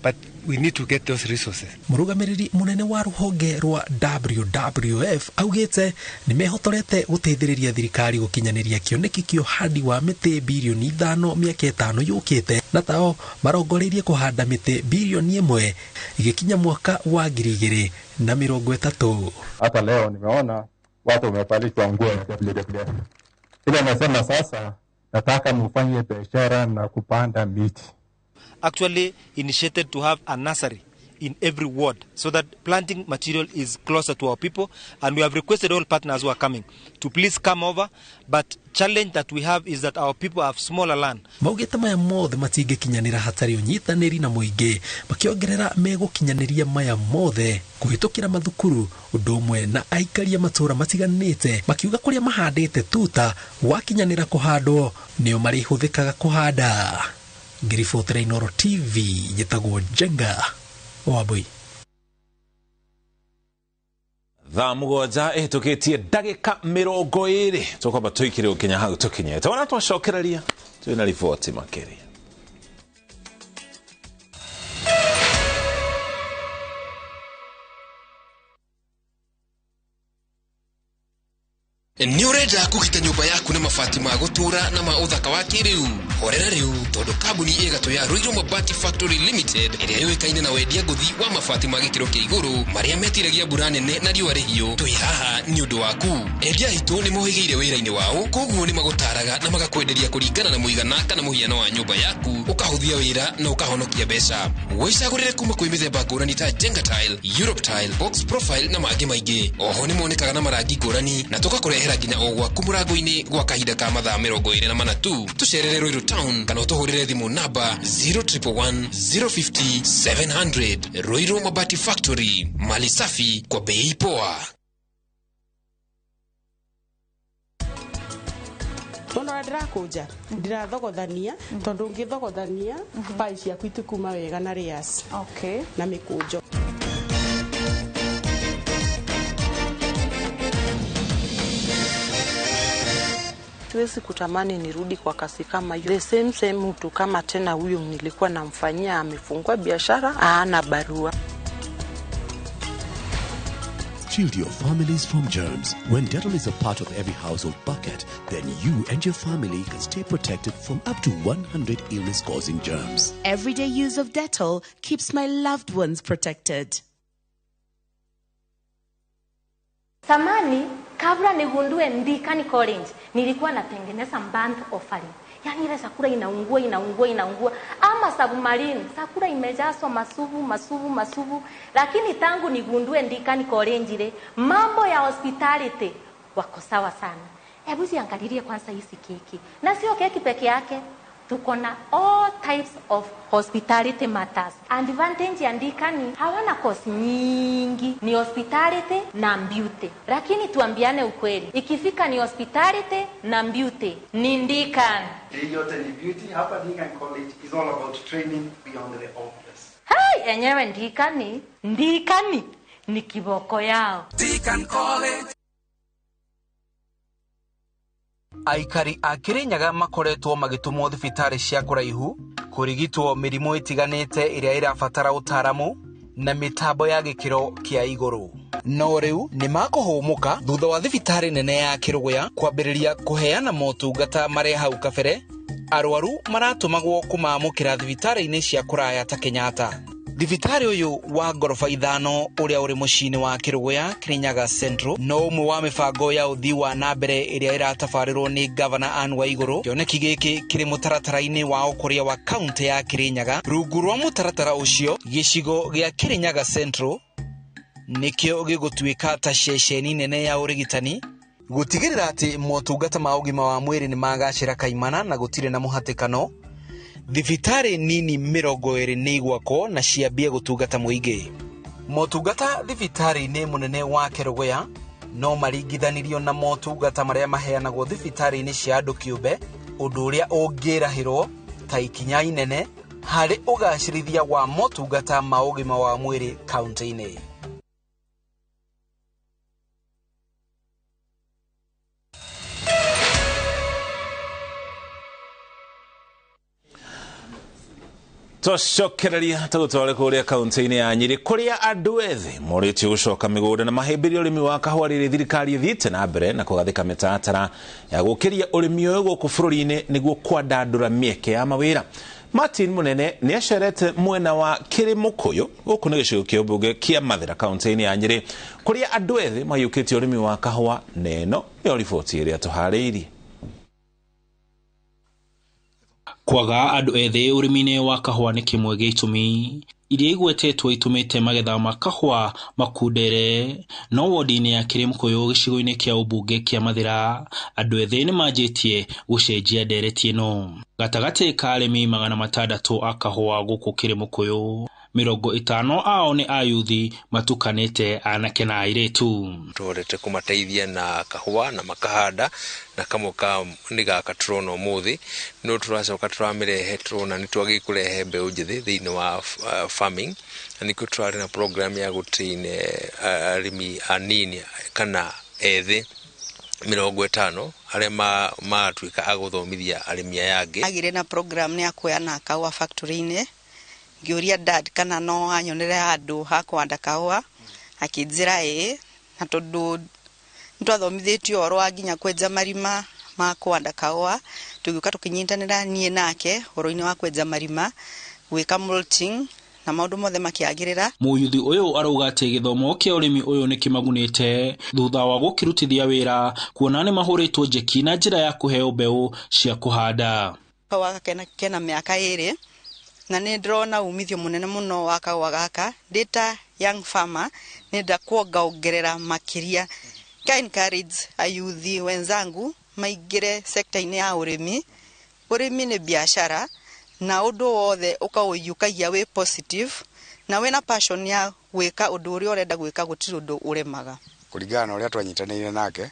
but we need to get those resources. Mũrũgamĩrĩri mũnene wa rũhonge rwa WWF augĩte nĩ mehotorete gũteithĩrĩria thirikari gũkinyanĩria kĩoneki kĩa ũhandi wa mĩtĩ bilioni 5 mĩaka 5 yũkĩte, na tao marongoreirie kũhanda mĩtĩ bilioni 1 igĩkinya mwaka wa 2030. Hata leo nimeona watu wamevalishwa nguo ya WWF. Ile nasema sasa nataka mfanye biashara na kupanda miti. Actually initiated to have a nursery in every ward so that planting material is closer to our people, and we have requested all partners who are coming to please come over, but challenge that we have is that our people have smaller land. Maugĩte maya mothe matingĩkinyanĩra hatarĩ ũnyitanĩri na mũingĩ, makĩongerera megũkinyanĩria maya mothe kũhĩtũkĩra mathukuru ũndũ ũmwe na aikaria matũra matiganĩte, makiuga kũrĩa mahandĩte tuta wakinyanĩra kũhandwo nĩo marĩhũthĩkaga kũhanda. Ngiribotera Inooro TV, njĩtagwo Jenga Wambui. Thaa 7 ĩhĩtũkĩtie ndagĩka 20 tũkwamba tũikire gũkinya hau tũkinyĩte, ona twacokereria twĩna riboti makĩria. Nĩ ũrenda kũgita nyũmba yaku na mabati ma gũtũũra na ma ũthaka wa kĩrĩu? Horera rĩu tondũ kambuni ĩgatũ ya Ruiru Mabati Factory Limited ĩrĩa yũĩkaine na wendia ngũthi wa mabati ma gĩkĩro kĩa igũrũ marĩa metiragia mbura nene na riũa rĩhiũ, twĩ haha nĩ ũndũ waku. Endia aitũ nĩ mohĩgĩire wĩra-inĩ wao, koguo nĩ magũtaraga na magakwenderia kũringana na mũigana kana mũhiano wa nyũmba yaku, ũkahũthia wĩra na ũkahonokia mbeca. Wĩcagũrĩre kuma kwĩ mĩthemba ngũrani ta Jenga Tile, Europe Tile, Box Profile na mangĩ maingĩ. Oho nĩ monekaga na marangi ngũrani na tũgakũrehera nginya o gwaku mũrango-inĩ gwa kahinda ka mathaa 24 tu. Tũcerere Ruiru Town kana ũtũhũrĩre thimũ namba 0111 050 700. Ruiru Mabati Factory, mali safi kwa bei poa. Tondũ ndĩrakũnja ndirathogothania tondũ ũngĩthogothania pai ciaku itikuma wega na layers na mĩkũnjo. Siwezi kutamani nirudi kwa kasi kama hiyo. The same mtu kama tena huyo nilikuwa namfanyia amefungua biashara, hana barua. Shield your families from germs. When Dettol is a part of every household bucket, then you and your family can stay protected from up to 100 illness-causing germs. Everyday use of Dettol keeps my loved ones protected. Samani, kabla nigundue Ndikani College, nilikuwa natengeneza burnt offering. Yaani ile sakura inaungua, inaungua, inaungua. Ama submarine, sakura imejazwa masubu, masubu, masubu. Lakini tangu nigundue Ndikani College ile, mambo ya hospitality wako sawa sana. Hebu ziangalilie kwanza hizi keki. Na sio keki peke yake. Tuko na all types of hospitality matters. Advantage ya Ndikani hawana course nyingi, ni hospitality na beauty. Lakini tuambiane ukweli, ikifika ni hospitality na beauty, ni Ndikani. Hii yote ni beauty. Hapa Ndikani College is all about training beyond the obvious. Hai, enyewe Ndikani, Ndikani ni kiboko yao. Ndikani College. Aikari a Kirinyaga makoretwo magĩtũmwo thibitarĩ cia kũraihu kũrigitwo mĩrimũ ĩtiganĩte ĩrĩa ĩrabatara ũtaaramu na mĩtambo ya gĩkĩro kĩa igũrũ. No rĩu nĩ makũhũmũka thutha wa thibitarĩ nene ya Kĩrũgũya kwambĩrĩria kũheana motungata marĩa hau kabere arwaru maratũmagwo kũmamũkĩra thibitarĩ-inĩ cia kũraya ta Kenyatta. Thibitarĩ ũyũ wa ngoroba 5 ũrĩa ũrĩ mũciĩ-inĩ wa Kĩrũgũya, Kirinyaga Central, no ũmwe wa mĩbango ya ũthii wa na mbere ĩrĩa ĩratabarĩrwo nĩ Gavana Anne Waigũrũ. Kĩoneki gĩkĩ kĩrĩ mũtaratara-inĩ wa ũkũria wa kaunti ya Kirinyaga. Rungu rwa mũtaratara ũcio, gĩcigo gĩa Kirinyaga Central nĩkĩo gĩgũtuĩka ta ceceni nene ya ũrigitani, gũtigĩrĩra atĩ motungata ma ũgima wa mwĩrĩ nĩ magacĩra kaimana na gũtirĩ na mũhatĩkano. Thibitarĩ nini 20 nĩ igwakwo na ciambie gũtungata mũingĩ. Motungata thibitarĩ-inĩ mũnene wa Kĩrũgũya no maringithanirio na motungata marĩa maheanagwo thibitarĩ-inĩ cia andũ kĩũmbe, ũndũ ũrĩa ũngĩrahĩrwo ta ikinya inene harĩ ũgacĩrithia wa motungata ma ũgima wa mwĩrĩ kaunti-inĩ. Twacokereria tũgũtware kũrĩa kaunti-inĩ ya Nyĩrĩ kũrĩa andũ ethĩ morĩtio gũcoka mĩgũnda na mahĩmbĩrie ũrĩmi wa kahũa rĩrĩ thirikari ĩthiĩte na mbere na kũgathĩka mĩtaratara ya gũkĩria ũrĩmi ũyũ gũkũ bũrũri-inĩ nĩguo kwandandũra mĩeke ya mawĩra. Martin Munene nĩ acerete mwena wa Kĩrĩmũkũyũ gũkũ nĩ gĩcigo kĩa ũmbunge kĩa Mathĩra kaunti-inĩ ya Nyĩrĩ kũrĩa andũ ethĩ maiyũkĩtie ũrĩmi wa kahũa, na ĩno nĩyo riboti ĩrĩa tũharĩirie. Kwaga andũ ethĩ ũrĩmi-inĩ wa kahũa nĩ kĩmwe gĩa itũmi iria igwetetwo itũmĩte magetha ma kahũa makundere. No wodi-inĩ ya Kĩrĩmũkũyũ gĩcigo-inĩ kĩa ũmbunge kĩa Mathĩra, andũ ethĩ nĩ manjĩtie gũcenjia ndereti ĩno. Gatagatĩ ka arĩmi 600 a kahũa gũkũ Kĩrĩmũkũyũ, 50 ao nĩ ayuthi matukanĩte anake na airĩtu. Tũhotete kũmateithia na kahũa na makahanda na kamwe ka nĩ gaka tũrona ũmũthĩ, no tũracoka tũramĩrehe tũrona nĩ twagĩrĩirwo kũrehe mbeũ njĩthĩ thĩinĩ wa farming, na nĩkĩo tũrarĩ na program ya gũtrain arĩmi anini kana ethĩ 50 arĩa maratuĩka a gũthomithia arĩmi aya angĩ. Agire na program ya kuoyana kahũa factory-inĩ, ngĩũria dad kana no anyonere handũ ha kũhanda kahũa, akĩnjĩra ĩĩ, na tondũ nĩtwathomithĩtio ũhoro wa nginya kwenja marima ma kũhanda kahũa, Tũgĩũka tũkĩnyitanĩra niĩ nake ũhoro-inĩ wa kwenja marima, gwĩka mulching na maũndũ mothe makĩagĩrĩra. Mũyuthi ũyũ arauga atĩ gĩthomo kĩa ũrĩmi ũyũ nĩ kĩmagunĩte thutha wa gũkĩrutithia wĩra, kuona nĩ mahũrĩtwo njeki na njĩra ya kũheo mbeũ cia kũhanda. Kahũa gaka kena mĩaka 2 na nĩ ndĩrona umithio mũnene mũno wa kahũa gaka. Ndĩ ta young farmer nĩ kuongerera makĩria. Ka encourage ayuthi wenzangu maingĩre sector-inĩ ya ũrĩmi. Ũrĩmi nĩ biashara na ũndũ wothe ũkaũiyũkagia wĩ positive na wĩna passion ya gwĩka ũndũ ũrĩa ũrenda gwĩka, gũtirĩ ũndũ ũremaga. Kũringana na ũrĩa twanyitanĩire nake,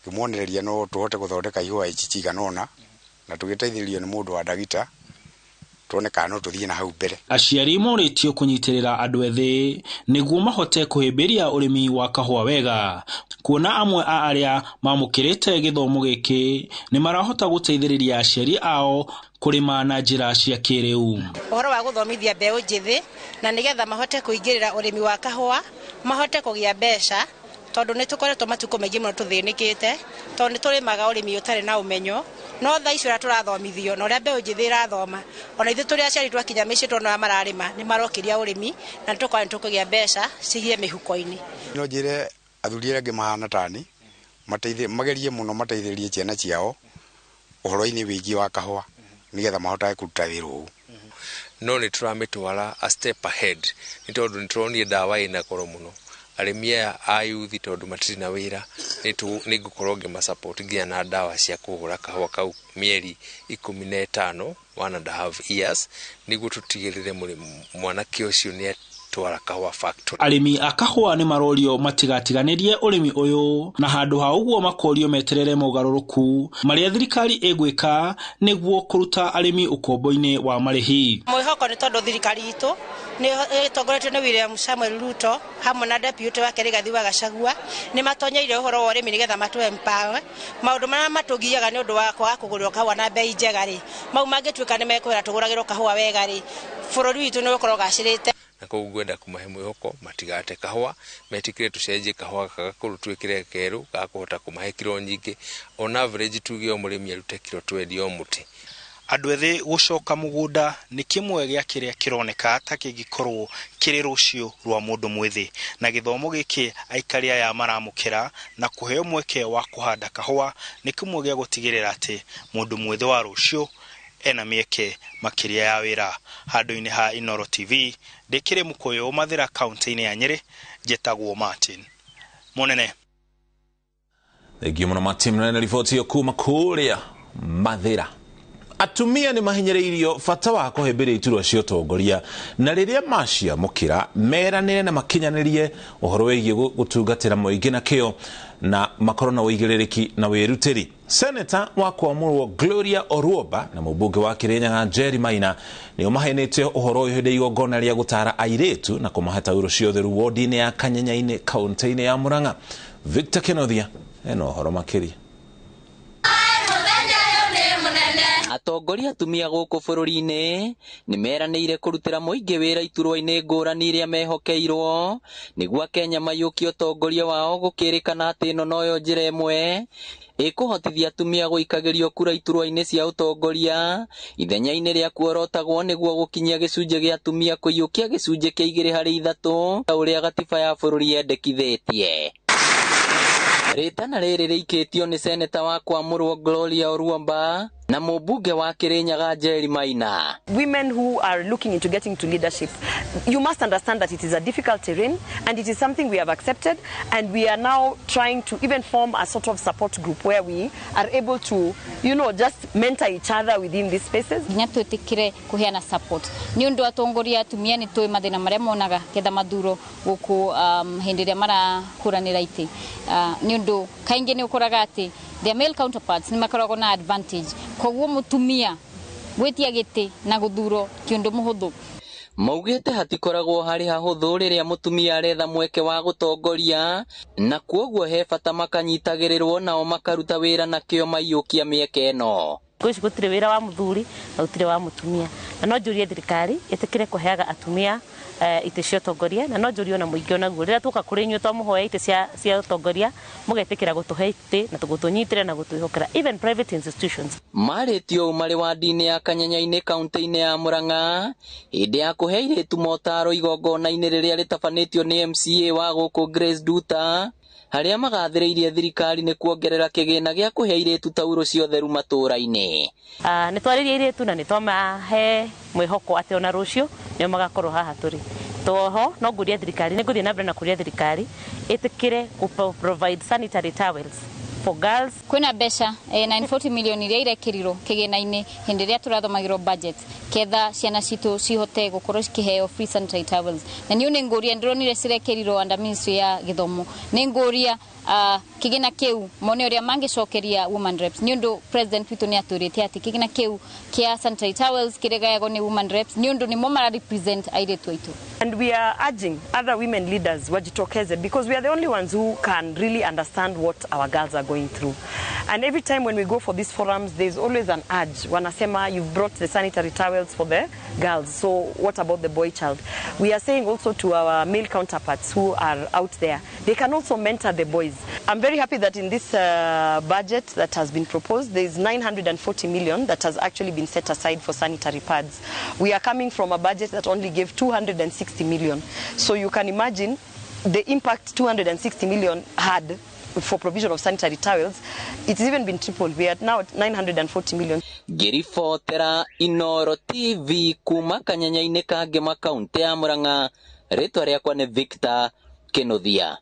ngĩmuonereria no tũhote gũthondeka ihũa ici cigana ũna, na tũgĩteithĩrĩrio nĩ mũndũ wa ndagita tuone kana no tũthiĩ na hau mbere. Aciari morĩtio kũnyitĩrĩra andũ ethĩ nĩguo mahote kũhĩmbĩria ũrĩmi wa kahũa wega, kuona amwe a arĩa mamũkĩrĩte gĩthomo gĩkĩ nĩ marahota gũteithĩrĩria aciari ao kũrĩma na njĩra cia kĩrĩu. Ũhoro wa gũthomithia mbeũ njĩthĩ na nĩgetha mahote kũingĩrĩra ũrĩmi wa kahũa, mahote kũgĩa mbeca, tondũ nĩ tũkoretwo matukũ maingĩ mũno tũthĩnĩkĩte, tondũ nĩ tũrĩmaga ũrĩmi ũtarĩ na ũmenyo. No thaa ici ũrĩa tũrathomithio na ũrĩa mbeũ njĩthĩ ĩrathoma, ona ithuĩ tũrĩ aciari twakinya mĩciĩ tuona ũrĩa mararĩma nĩ marokĩria ũrĩmi na nĩ tũkorwo nĩ tũkũgĩa mbeca cigĩe mĩhuko-inĩ. No njĩre athuri arĩa angĩ mahana tani magerie mũno mateithĩrĩrie ciana ciao ũhoro-inĩ wĩgiĩ wa kahũa nĩgetha mahotage kũruta wĩra ũũ. No nĩ tũramĩtwara a step ahead nĩ tondũ nĩ tũronire ndawa ĩna goro mũno. Arĩmi aya a yuthi tondũ matirĩ na wĩra, nĩ ngũkorwo ngĩmasupport nginya na ndawa cia kũhũra kahũa kau mĩeri 15, 1.5 years, nĩguo tũtigĩrĩre mwanake ũcio nĩ atwara kahũa factory. Arĩmi a kahũa nĩ marorio matigatiganĩrie ũrĩmi ũyũ na handũ ha ũguo makorio meterere mogarũrũku marĩa thirikari ĩgwĩka nĩguo kũruta arĩmi ũkombo-inĩ wa marĩhi. Mwĩhoko nĩ tondũ thirikari itũ nĩ ĩtongoretio nĩ William Samuel Ruto hamwe na deputy wake Rigathi wa Gachagua nĩ matonyeire ũhoro wa ũrĩmi nĩgetha matũ empower. Maũndũ marĩa matũgiaga nĩ ũndũ wa kwaga kũgũrĩrwo kahũa na bei njega rĩ, mau mangĩtuĩka nĩ mekwĩra tũgũragĩrwo kahũa wega rĩ, bũrũri witũ nĩ ũgũkorwo ũgacĩrĩte. Na koguo ngwenda kũmahe mwĩhoko matigate kahũa, metĩkĩre tũcenjie kahũa gaka gakũrũ twĩkĩre kerũ gakũhota kũmahe kiro nyingĩ. On average tuge o mũrĩmi arute kiro 20 o mũtĩ. Andũ ethĩ gũcoka mũgũnda nĩ kĩmwe gĩa kĩrĩa kĩroneka ta kĩngĩkorwo kĩrĩ rũciũ rwa mũndũ mwĩthĩ, na gĩthomo gĩkĩ aikari aya maramũkĩra na kũheo mweke wa kũhanda kahũa nĩ kĩmwe gĩa gũtigĩrĩra atĩ mũndũ mwĩthĩ wa rũciũ ena mĩeke makĩria ya wĩra. Handũ-inĩ ha Inooro TV ndĩkĩrĩ Mũkũyũ Mathĩra kaunti-inĩ ya Nyĩrĩ, njĩtagwo Martin Mũnene. Thengiũ mũno Martin Mũnene, riboti ĩyo kuma kũrĩa Mathĩra. Atumia nĩ mahinyĩrĩirio bata wa kũhĩmbĩria iturwa cia ũtongoria na rĩrĩa maciamũkĩra meranĩre na makinyanĩrie ũhoro wĩgiĩ gũtungatĩra mũingĩ na kĩo na makorwo na ũigĩrĩrĩki na wĩrutĩri. Seneta wa kwamũrwo Gloria Oruoba na mũmbunge wa Kirinyaga Jerry Maina nĩo maheanĩte ũhoro ũyũ hĩndĩ ya igongona rĩa gũtara airĩtu na kũmahe taurũ cia ũtheru wodi-inĩ ya Kanyenyainĩ kaunti-inĩ ya Murang'a. Victor Kenothia ena ũhoro makĩria. Atongoria atumia gũkũ bũrũri-inĩ nĩ meranĩire kũrutĩra mũingĩ wĩra iturwa-inĩ ngũrani iria mehokeirwo nĩguo Akenya maiyũkie ũtongoria wao, gũkĩrĩkana atĩ ĩno noyo njĩra ĩmwe ĩkũhotithia atumia gũikagĩrio kura iturwa-inĩ cia ũtongoria ithenya-inĩ rĩa kuorotagwo nĩguo gũkinyia gĩcunjĩ gĩa atumia kũiyũkia gĩcunjĩ kĩa 2 harĩ 3 ta ũrĩa gatiba ya bũrũri yendekithĩtie. Rĩtana rĩrĩ rĩikĩtio nĩ seneta wa kwamũrwo Gloria Oruomba na mũmbunge wa Kirinyaga Jerry Maina. Women who are looking into getting to leadership, you must understand that it is a difficult terrain and it is something we have accepted, and we are now trying to even form a sort of support group where we are able to, you know, just mentor each other within these spaces. Nginya twĩtĩkĩre kũheana support nĩ ũndũ atongoria atumia nĩ tũĩ mathĩna marĩa monaga ketha mathuro gũkũ hĩndĩ ĩrĩa marakũranĩra itĩ, nĩ ũndũ kaingĩ nĩ ũkoraga atĩ their male counterparts nĩ makoragwo na advantage, koguo mũtumia gwĩtia gĩtĩ na gũthurwo ti ũndũ mũhũthũ. Maugĩte hatikoragwo harĩ hahũthũ rĩrĩa mũtumia aretha mweke wa gũtongoria, na kuoguo he bata makanyitagĩrĩrwo nao makaruta wĩra na kĩo maiyũkia mĩeke ĩno. Thikũ ici gũtirĩ wĩra wa mũthuri na gũtirĩ wa mũtumia, na no njũrie thirikari ĩtĩkĩre kũheaga atumia itĩ cia ũtongoria, na no njũrie ona mũingĩ onaguo rĩrĩa tuoka kũrĩ inyuĩ twamũhoya itĩ cia ũtongoria mũgetĩkĩra gũtũhe itĩ na gũtũnyitĩra na gũtwĩhokera, even private institutions. Marĩtio ũũ marĩ wandi-inĩ ya Kanyanya-inĩ kaunti-inĩ ya Murang'a hĩndĩ ya kũhe airĩtu motaro igongona-inĩ rĩrĩa rĩtabanĩtio nĩ MCA wa gũkũ Grace Nduta, harĩa magathĩrĩirie thirikari nĩ kuongerera kĩgĩna gĩa kũhe airĩtu taurũ cia ũtheru matũũra-inĩ. Nĩ twarĩrie airĩtu na nĩ twamahe mwĩhoko atĩ ona rũciũ nĩo magakorwo haha tũrĩ. Toho no ngũria thirikari, nĩ ngũthiĩ na mbere na kũria thirikari ĩtĩkĩre gũ provide sanitary towels for girls. Kwĩna mbeca 940 million iria irekĩrirwo kĩgĩna-inĩ hĩndĩ ĩrĩa tũrathomagĩrwo budget ketha ciana citũ cihote gũkorwo cikĩheo free sanitary towels, na niĩ nĩ ngũria ndĩronire cirekĩrirwo under ministry ya gĩthomo, nĩ ngũria kĩgĩna kĩu mone ũrĩa mangĩcokeria woman reps, nĩ ũndũ president witũ nĩ atwĩrĩte atĩ kĩgĩna kĩu kĩa sanitary towels kĩrĩgayagwo nĩ woman reps, nĩ ũndũ nĩmo mara represent airĩtu aitũ. And we are urging other women leaders wajitokeze, because we are the only ones who can really understand what our girls are going through. And every time when we go for these forums, there's always an urge. Wanasema, you've brought the sanitary towels for the girls, so what about the boy child? We are saying also to our male counterparts who are out there, they can also mentor the boys. I'm very happy that in this budget that has been proposed, there's 940 million that has actually been set aside for sanitary pads. We are coming from a budget that only gave 260 million. So you can imagine the impact 260 million had for provision of sanitary towels. It's even been tripled. We are now at 940 million. Ngĩribotera Inoro TV kuma Kanyanya-inĩ ka Ngĩma kaunti ya Murang'a, rĩtwa rĩakwa nĩ Victor Kĩnuthia.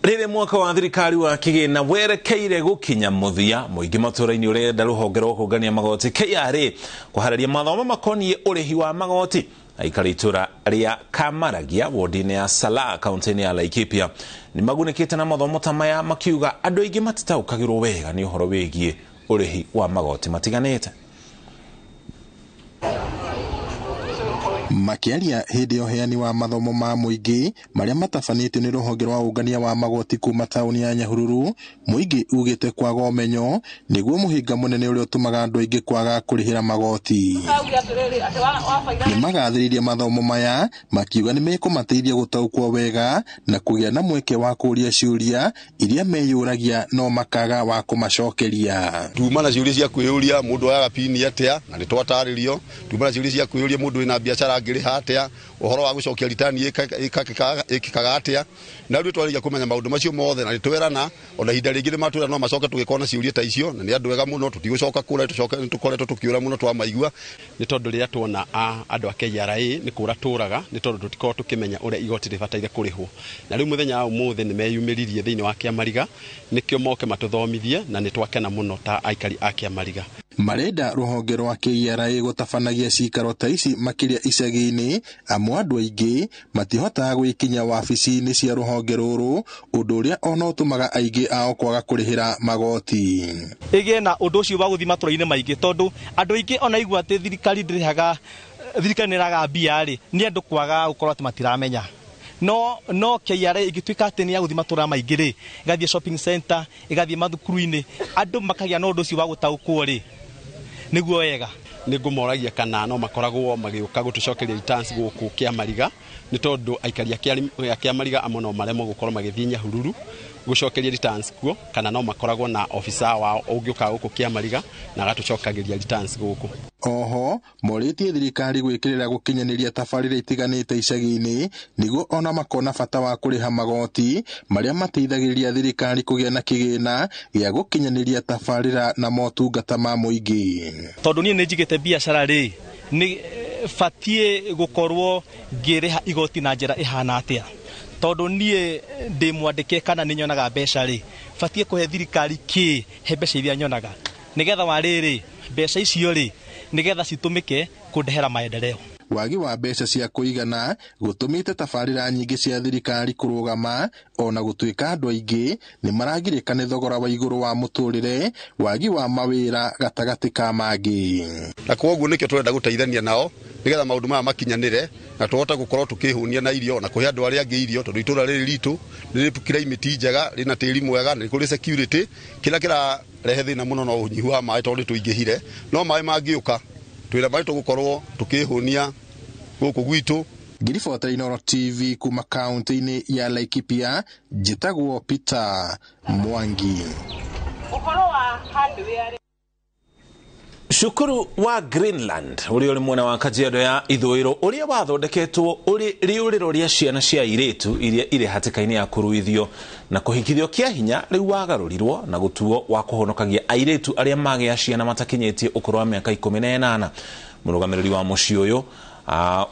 Rĩrĩ mwaka wa thirikari wa kĩgĩna werekeire gũkinya mũthia, mũingĩ matũũra-inĩ ũrenda rũhonge rwa kũngania magoti KRA kũharĩria mathomo makoniĩ ũrĩhi wa magoti. Aikari itũra rĩa Kamaragia wodi-inĩ ya Salaa kaunti-inĩ ya Laikipia nĩ magunĩkĩte na mathomo ta maya, makiuga andũ aingĩ matitaũkagĩrwo wega nĩ ũhoro wĩgiĩ ũrĩhi wa magoti matiganĩte. Makĩaria hĩndĩ ya ũheani wa mathomo ma mũingĩ marĩa matabanĩtio nĩ rũhonge rwa ũngania wa magoti kuma taũni ya Nyahururu, mũingĩ ugĩte kwaga ũmenyo nĩguo mũhĩnga mũnene ũrĩa ũtũmaga andũ aingĩ kwaga kũrĩhĩra magoti. Nĩ magathĩrĩirie mathomo maya makiuga nĩ mekũmateithia gũtaũkwo wega na kũgĩa na mweke wa kũũria ciũria iria meyũragia no makaga wa kũmacokeria. Tuma na ciũria cia kwĩyũria mũndũ oyaga pini atĩa, na nĩ twatarĩrio. Tuma na ciũria cia kwĩyũria mũndũ wĩna biacara angĩrĩha atĩa, ũhoro wa gũcokia ritani ĩkĩkaga atĩa. Na rĩu twarĩkia kũmenya maũndũ macio mothe na nĩtwerana, ona ihinda rĩngĩ nĩmatwĩra no macoke tũgĩkorwo na ciũria ta icio, na nĩ andũ ega mũno, tũtigũcoka kũra, tũkoretwo tũkĩũra mũno twamaigua. Nĩ tondũ rĩrĩa tuona andũ a KRA nĩ kũra tũraga, nĩ tondũ tũtikoragwo tũkĩmenya ũrĩa igoti rĩbataire kũrĩhwo. Na rĩu mũthenya wa ũmũthĩ nĩ meyumĩririe thĩinĩ wa Kĩamariga, nĩkĩo moke matũthomithie, na nĩ twakena mũno ta aikari a Kĩamariga. Marenda rũhonge rwa KRA gũtabanagia cikaro ta ici makĩria icagi-inĩ, amu andũ aingĩ matihotaga gwĩkinya wabici-inĩ cia rũhonge rũrũ, ũndũ ũrĩa ona ũtũmaga aingĩ ao kwaga kũrĩhĩra magoti. Ĩgĩe na ũndũ ũcio wa gũthiĩ matũra-inĩ maingĩ, tondũ andũ aingĩ ona igua atĩ thirikari ndĩrĩhaga, thirikari nĩ ĩraga mbia rĩ, nĩ andũ kwaga gũkorwo atĩ matiramenya. No KRA ĩngĩtuĩka atĩ nĩ ya gũthiĩ matũra maingĩ rĩ, ĩgathiĩ shopping center, ĩgathiĩ mathukuru-inĩ, andũ makagĩa na ũndũ ũcio wa gũtaũkwo rĩ, nĩguo wega. Nĩ ngũmoragia kana no makoragwo magĩũka gũtũcokeria returns gũkũ Kĩamariga, nĩ tondũ aikari a Kĩamariga amwe no maremwo gũkorwo magĩthiĩ Nyahururu gũcokeria returns kuo, kana no makoragwo na officer wao ũngĩũka gũkũ Kĩamariga na agatũcokagĩria returns gũkũ. Oho morĩtie thirikari gwĩkĩrĩra gũkinyanĩria tabarĩra itiganĩte icagi-inĩ nĩguo ona makona bata wa kũrĩha magoti marĩa mateithagĩrĩria thirikari kũgĩa na kĩgĩna gĩa gũkinyanĩria tabarĩra na motungata ma mũingĩ. Tondũ niĩ nĩ njigĩte biacara rĩ, nĩ batiĩ gũkorwo ngĩrĩha igoti na njĩra ĩhana atĩa? Tondũ niĩ ndĩ mwandĩke kana nĩ nyonaga mbeca rĩ, batiĩ kũhe thirikari kĩ he mbeca iria nyonaga, nĩgetha wa rĩrĩ mbeca icio rĩ, nĩgetha citũmĩke kũndehera maendeleo. Wagi wa mbeca cia kũigana gũtũmĩte tabarĩra nyingĩ cia thirikari kũrũgama, ona gũtuĩka andũ aingĩ nĩ maragirĩka nĩ thogora wa igũrũ wa mũtũrĩre, wagi wa mawĩra gatagatĩ ka mangĩ. Na kwoguo nĩkĩo tũrenda gũteithania nao nĩgetha maũndũ maya makinyanĩre na tũhote gũkorwo tũkĩhũnia na irio na kũhe andũ arĩa angĩ irio, tondũ itũra rĩrĩ ritũ nĩ rĩ climate njega, rĩna tĩri mwega, nĩ kũrĩ security, kĩrĩa kĩra Kĩrarehe thĩna mũno no ũnyihu wa maĩ tondũ nĩtũingĩhire, no maĩ mangĩũka twĩna maĩ tũgũkorwo tũkĩhũnia gũkũ gwitũ. Ngĩribota Inooro TV kuma kaunti-inĩ ya Laikipia, njĩtagwo Peter Mwangi. Ũhoro wa hardware. Cukuru wa Greenland ũrĩa ũrĩ mwena wa Kajiado ya ithũĩro ũrĩa wathondeketwo ũrĩ rĩũrĩro rĩa ciana cia airĩtu iria irĩ hatĩka-inĩ ya kũruithio na kũhikithio kĩa hinya rĩu wagarũrirwo na gũtuo wa kũhonokagia airĩtu arĩa magĩa ciana matakinyĩtie ũkũrũ wa mĩaka 18. Mũrũgamĩrĩri wa mũciĩ ũyũ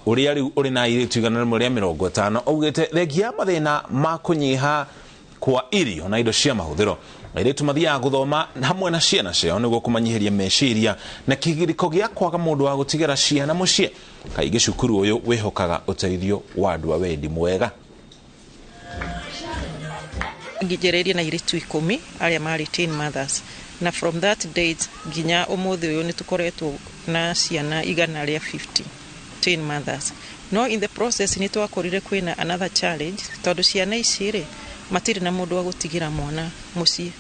ũrĩa rĩu ũrĩ na airĩtu 150 augĩte thengia mathĩna ma kũnyiha kwa irio na indo cia mahũthĩro, airĩtu mathiaga gũthoma hamwe na ciana ciao nĩguo kũmanyihĩria meciria na kĩgirĩko gĩa kwaga mũndũ wa gũtigĩra ciana mũciĩ. Kaingĩ cukuru ũyũ wĩhokaga ũteithio wa andũ a wendi mwega. Ngĩnjĩrĩirie na airĩtu 10 arĩa marĩ teen mothers, na from that date nginya ũmũthĩ ũyũ nĩ tũkoretwo na ciana 150 teen mothers. No in the process nĩ twakorire kwĩna another challenge tondũ ciana ici rĩ matirĩ na mũndũ wa gũtigĩra mwana mũciĩ,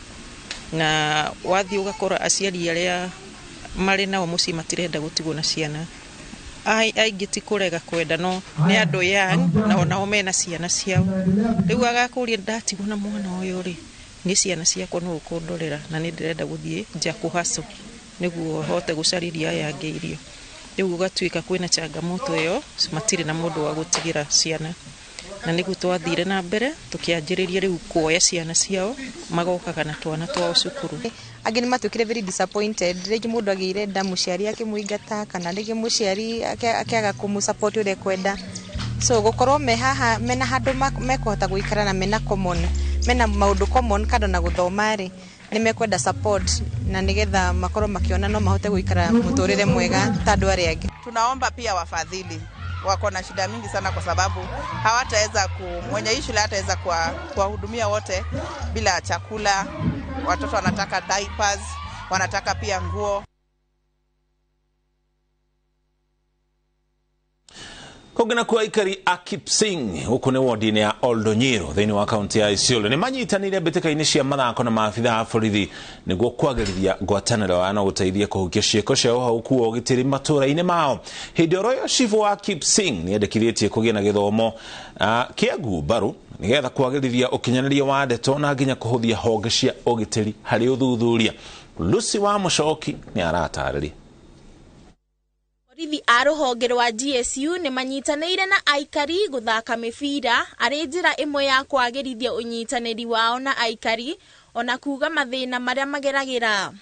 na wathiĩ ũgakora aciari arĩa marĩ nao mũciĩ matirenda gũtigwo na ciana. Aingĩ ti kũrega kwenda, no nĩ andũ young na onao mena ciana ciao. Rĩu agakũria ndatigwo na mwana ũyũ rĩ, nĩ ciana ciakwa nũ ũkũndorera, na nĩ ndĩrenda gũthiĩ nja kũhaco nĩguo hote gũcarĩria aya angĩ irio. Rĩu gũgatuĩka kwĩna changamoto ĩyo, matirĩ na mũndũ wa gũtigĩra ciana. Na nĩguo twathire na mbere tũkĩanjĩrĩria rĩu kuoya ciana ciao magokaga na twana twao cukuru. Angĩ nĩ matuĩkire very disappointed, rĩngĩ mũndũ agĩire nda mũciari akĩmũingata, kana rĩngĩ mũciari akĩaga kũmũsupport ũrĩa ekwenda. So gũkorwo me haha mena handũ mekũhota gũikara na mena common, mena maũndũ common kando na gũthoma rĩ, nĩ mekwenda support na nĩgetha makorwo makĩona no mahote gũikara mũtũrĩre mwega ta andũ arĩa angĩ. Tunaomba pia wafadhili wako na shida mingi sana kwa sababu hawataweza mwenye hii shule hataweza kuwahudumia wote bila chakula. Watoto wanataka diapers, wanataka pia nguo. Kũngĩ kwa aikari a Kipsing gũkũ nĩ wodi-inĩ ya Oldonyiro thĩinĩ wa kaunti ya Isiolo nĩ manyitanĩire mbĩtĩka-inĩ cia mathako na maabitha a borithi nĩguo kwagĩrithia ngwatanĩro yao na gũteithia kũhukia ciĩko cia ũhauku wa ũgitĩri matũũra-inĩ mao. Hĩndĩ oro ĩyo cibũ wa Kipsing nĩ endekithĩtie kũgĩa na gĩthomo kĩa ngumbarũ nĩgetha kwagĩrithia ũkinyanĩria wa ndeto na nginya kũhũthia honge cia ũgitĩri harĩ ũthuthuria. Lucy wa Mũcoki nĩ aratarĩria. Borithi a rũhonge rwa GSU nĩ manyitanĩire na aikari gũthaka mĩbira arĩ njĩra ĩmwe ya kwagĩrithia ũnyitanĩri wao na aikari ona kuga mathĩna marĩa mageragĩra.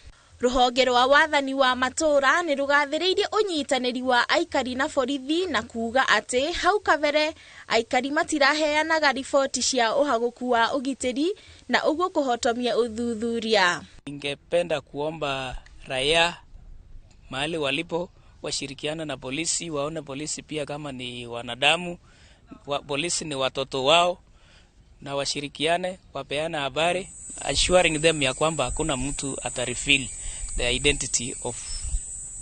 Rũhonge rwa wathani wa matũũra nĩ rũgathĩrĩirie ũnyitanĩri wa aikari na borithi na kuga atĩ hau kabere aikari matiraheanaga riboti cia ũhagũku wa ũgitĩri na ũguo kũhotomia ũthuthuria. Ningependa kuomba raia mahali walipo washirikiana na polisi, waone polisi pia kama ni wanadamu, polisi ni watoto wao, na washirikiane, wapeana habari, assuring them ya kwamba hakuna mtu atareveal the identity of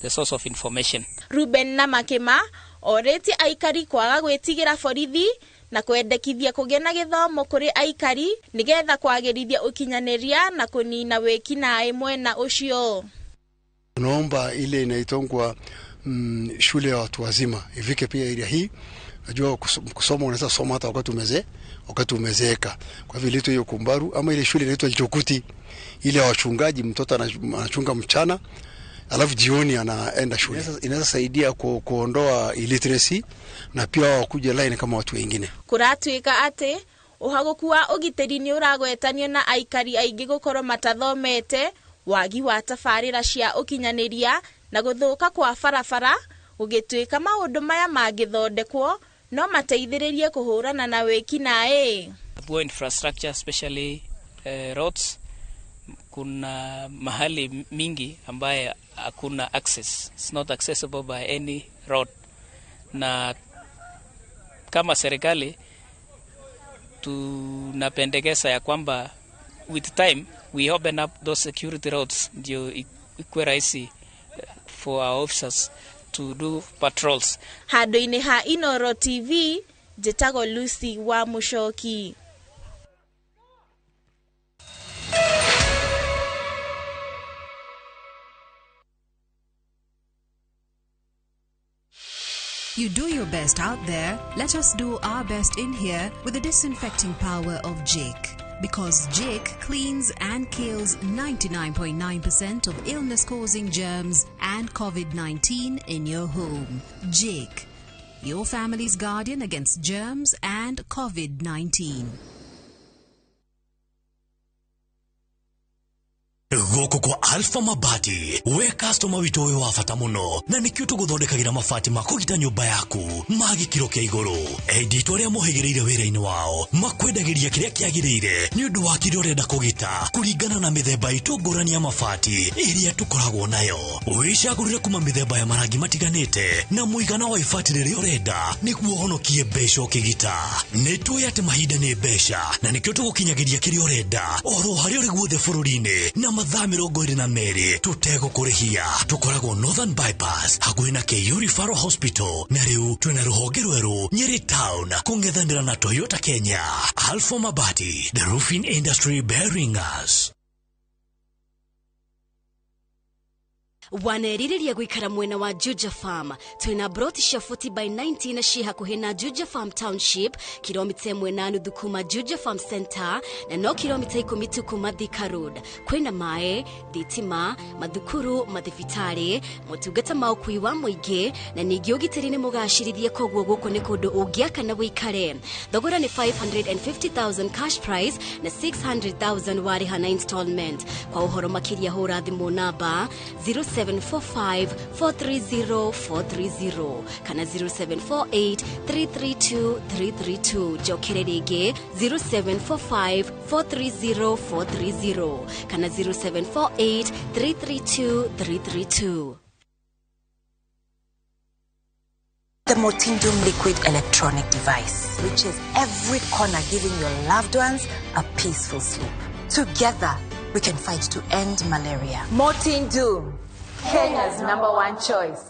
the source of information. Ruben Namakema orĩtie aikari kwaga gwĩtigĩra borithi na kwendekithia kũgĩa na gĩthomo kũrĩ aikari nĩgetha kwagĩrithia ũkinyanĩria na kũnina wĩkinaĩ mwena ũcio. Tunaomba ile inaitwa shule ya watu wazima ifike pia area hii. Najua kusoma unaweza soma hata wakati umezeeka. Kwa hivyo ile hiyo Kumbaru ama ile shule inaitwa Njokuti, ile wachungaji, mtoto anachunga mchana alafu jioni anaenda shule. Inaweza saidia kuondoa illiteracy na pia wakuja line kama watu wengine. Kuratuika ati uhaguku wa ũgitĩri nĩ ũragwetanio na aikari aingĩ gũkorwo matathomete, wagi wa tabarĩra cia ũkinyanĩria na gũthũka kwa barabara gũgĩtuĩka maũndũ maya mangĩthondekwo no mateithĩrĩrie kũhũrana na wĩkinaĩ. Poor infrastructure, especially roads. Kuna mahali mingi ambaye hakuna access. It's not accessible by any road. Na kama serikali tunapendekeza ya kwamba with time we open up those security roads ndio ikuwe rahisi for our officers to do patrols. Handũ-inĩ ha Inooro TV, njĩtagwo Lucy wa Mũcoki. You do your best out there, let us do our best in here with the disinfecting power of Jik. Because Jik cleans and kills 99.9% of illness-causing germs and COVID-19 in your home. Jik, your family's guardian against germs and COVID-19. Gũkũ kwa Alpha Mabati, we customer witũ wĩ wa bata mũno, na nĩkĩo tũgũthondekagĩra mabati ma kũgita nyũmba yaku ma gĩkĩro kĩa igũrũ. Endia itũ arĩa mohĩgĩrĩire wĩra-inĩ wao makwendagĩria kĩrĩa kĩagĩrĩire nĩ ũndũ wa kĩrĩa ũrenda kũgita kũringana na mĩthemba itũ ngũrani ya mabati ĩrĩa tũkoragwo nayo. Wĩcagũrĩre kuma mĩthemba ya marangi matiganĩte na mũigana wa ibati rĩrĩa ũrenda nĩguo ũhonokie mbeca ũkĩgita. Nĩ tũĩ atĩ mahinda nĩ mbeca na nĩkĩo tũgũkinyagĩria kĩrĩa ũrenda oro harĩa ũrĩ guothe bũrũri-inĩ na mathaa 22 tũtegũkũrĩhia. Tũkoragwo Northern Bypass hakuhĩ na KU Referral Hospital, na rĩu twĩna rũhonge rwerũ Nyeri Town kũng'ethanĩra na Toyota Kenya. Alpha Mabati, the roofing industry bearing us. Wanerirĩria gũikara mwena wa Juja Farm. Twĩna broti cia 40 by 90 na ciĩ hakuhĩ na Juja Farm Township, kilomita 1.5 kuma Juja Farm Center na no kilomita 10 tu kuma Thika Road. Kwĩna maĩ, thitima, mathukuru, mathibitarĩ, motungata ma ũkui wa mũingĩ na ningĩ ũgitĩri nĩ mũgacĩrithie, koguo gũkũ nĩ kũndũ ũngĩaka na wĩikare. Thogora nĩ 550,000 cash price na 600,000 warĩha na installment. Kwa ũhoro makĩria hũra thimũ namba 0745 430 430 kana 0748 332 332. Njokere rĩngĩ 0745 430 430 kana 0748 332 332. The Mortindum liquid electronic device reaches every corner, giving your loved ones a peaceful sleep. Together, we can fight to end malaria. Mortindum, Kenya's #1 choice.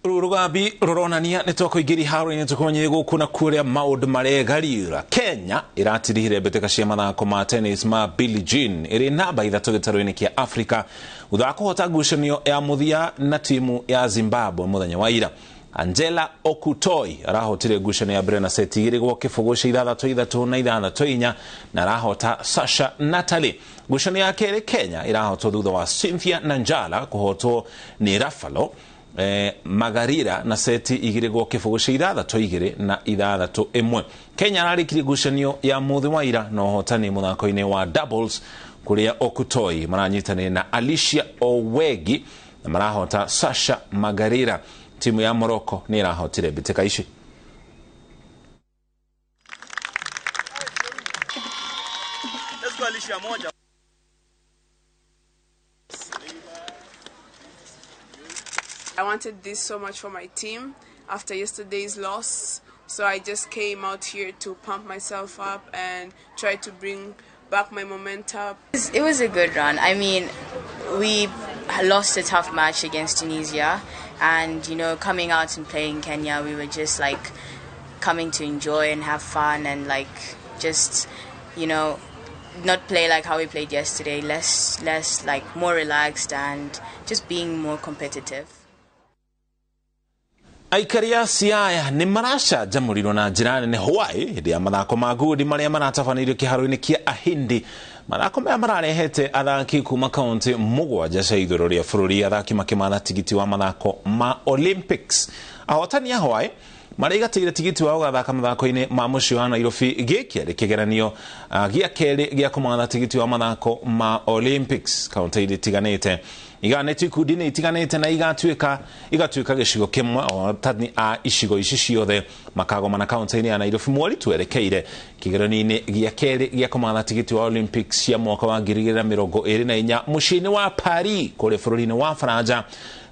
Rugambi ruronania nĩ twakũingĩria haro-inĩ tũkũmenye gũkũ na kũrĩa maũndũ maregarira. Kenya ĩratirihire mbĩtĩka cia mathako ma tennis ma Billie Jean ĩrĩ namba 3 gĩtarũ-inĩ kĩa Afrika thutha wa kũhota ngucanio ya mũthia na timu ya Zimbabwe mũthenya wa ira. Angela Okutoi arahotire ngucanio ya mbere na seti 2 gwa 0 6 6 na 6 4 na arahota Sasha Natalie. Ngucanio ya kerĩ Kenya ĩrahotwo thutha wa Cynthia Nanjala kũhotwo nĩ Rafalo Magarira na seti 2 gwa 0 6 2 na 6 1. Kenya ararĩkirie ngucanio ya mũthĩ wa ira na ũhotani mũthako-inĩ wa doubles kũrĩa Okutoi maranyitanĩire na Alicia Owegi na marahota Sasha Magarira. Timu ya Morocco nĩ ĩrahotire mbĩtĩka ici. Let's go Alicia moja. I wanted this so much for my team after yesterday's loss, so I just came out here to pump myself up and try to bring back my momentum. It was a good run. I mean, we lost a tough match against Tunisia, and you know, coming out and playing Kenya, we were just like coming to enjoy and have fun and like just, you know, not play like how we played yesterday, less like more relaxed and just being more competitive. Aikari a Siaya nĩ maracanjamũrirwo na njĩra nene Hawaii hĩndĩ ya mathako ma ngundi marĩa maratabanĩirio kĩharo-inĩ kĩa Ahindi. Mathako maya mararehete athaki kuma kaunti 7 cia ithũĩro rĩa bũrũri, athaki makĩmatha tigiti wa mathako ma Olympics. Ahotani a Hawaii maraigatĩire tigiti wa gũgathaka mathako-inĩ ma mũciĩ wa Nairobi. Gĩkĩ arĩ kĩgeranio gĩa kerĩ gĩa kũmatha tigiti wa mathako ma Olympics. Kaunti itiganĩte iganĩtio ikundi-inĩ itiganĩte na igatuĩka gĩcigo kĩmwe. Ahotani a icigo ici ciothe makagomana kaunti-inĩ ya Nairobi mweri twerekeire kĩgeranio-inĩ gĩa kerĩ gĩa kũmatha tigiti wa Olympics cia mwaka wa 2024 mũciĩ-inĩ wa Paris kũrĩa bũrũri-inĩ wa Faranja.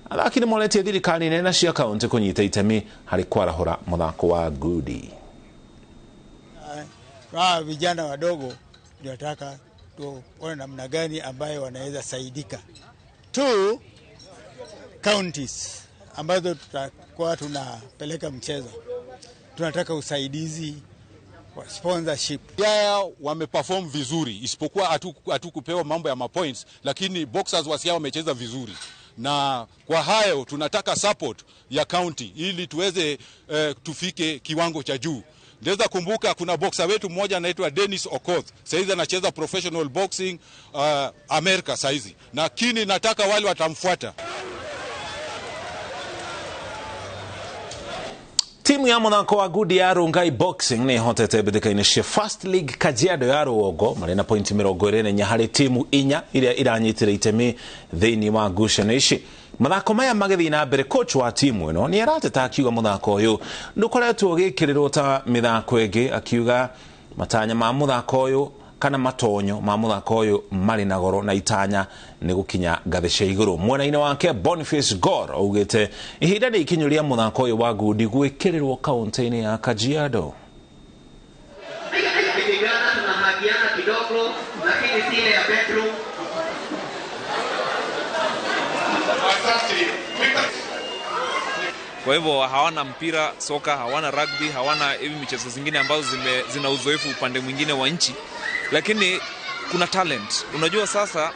Athaki nĩ moretie thirikari nene na cia kaunti kũnyita itemi harĩ kwarahũra mũthako wa ngundi. Hawa vijana wadogo ndio nataka tuone namna gani ambayo wanaweza saidika. 2, counties ambazo tutakuwa tunapeleka mchezo. Tunataka usaidizi wa sponsorship. Siaya wameperform vizuri, isipokuwa hatukupewa mambo ya mapoints, lakini boxers wa Siaya wamecheza vizuri. Na kwa hayo tunataka support ya county ili tuweze tufike kiwango cha juu. Ndeza kumbuka kuna boxer wetu mmoja anaitwa Dennis Okoth. Saizi anacheza professional boxing Amerika saizi. Lakini nataka wale watamfuata. Timu ya muthako wa ngundi ya Rongai Boxing nĩ ĩhotete mbĩtĩka-inĩ cia First League Kajiado ya Rũgongo marĩ na pointi 24 harĩ timu 4 iria iranyitĩra itemi thĩinĩ wa ngucanio ici. Mathako maya magĩthiĩ na mbere, coach wa timu ĩno nĩ arateta akiuga mũthako ũyũ ndũkoretwo ũgĩkĩrĩrwo ta mĩthako ĩngĩ, akiuga matanya ma mũthako ũyũ kana matonyo ma mũthako ũyũ marĩ na goro na itanya nĩ gũkinya ngathĩ cia igũrũ. Mwena-inĩ wake Boniface Gor augĩte ihinda nĩ ikinyu rĩa mũthako ũyũ wa ngundi gwĩkĩrĩrwo kaunti-inĩ ya Kajiado. Tukipigana tunahagiana kidogo, lakini si ile ya bedroom. Kwa hivyo hawana mpira soka, hawana rugby, hawana hivi michezo zingine ambazo zina uzoefu upande mwingine wa nchi, lakini kuna talent. Unajua sasa